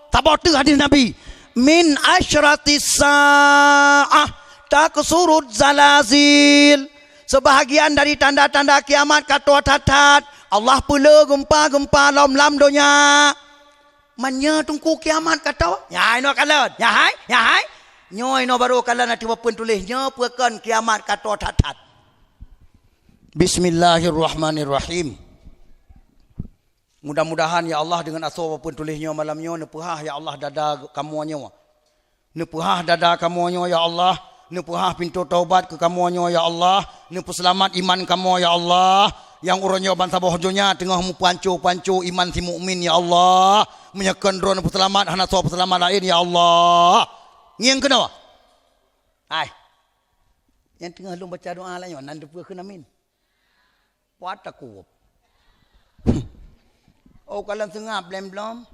Saboh teuk hadis Nabi, "Min asyratis sa'ah taksuruz zalazil." Seubahagian dari tanda-tanda kiamat ka tô that-that. Allah peulé geumpa-geumpa lom lam donya. Meunyoe teungku kiamat ka tô, nyan inoe kalon. Nyan hai, nyan hai. Nyoe inoe barô kalon ateueh papeuen tuléh nyoe peue kon kiamat ka tô that-that. Bismillahirrahmanirrahim. Mudah-mudahan, ya Allah, deungon asoe papeuen tuléh nyoe malam nyoe, neupeuhah, ya Allah, dada kamoe nyoe. Neupeuhah dada kamoe nyoe, ya Allah. Neupeuhah pintoe taubat keu kamoe nyoe, ya Allah. Neupeuseulamat iman kamoe, ya Allah. Nyang uroe nyoe bansaboh donya teungoh meupeuhanco-peuhanco iman si mukmin, ya Allah. Meunyoe kon Droe neupeuseulamat, hana soe peuseulamat laén, ya Allah. Ngieng keunoe. Hai. Nyang teungoh lôn baca doa lagée nyoe, nan teupeue kheun amin. Pat takuwöb. Oh, kalon seungab blém-blom.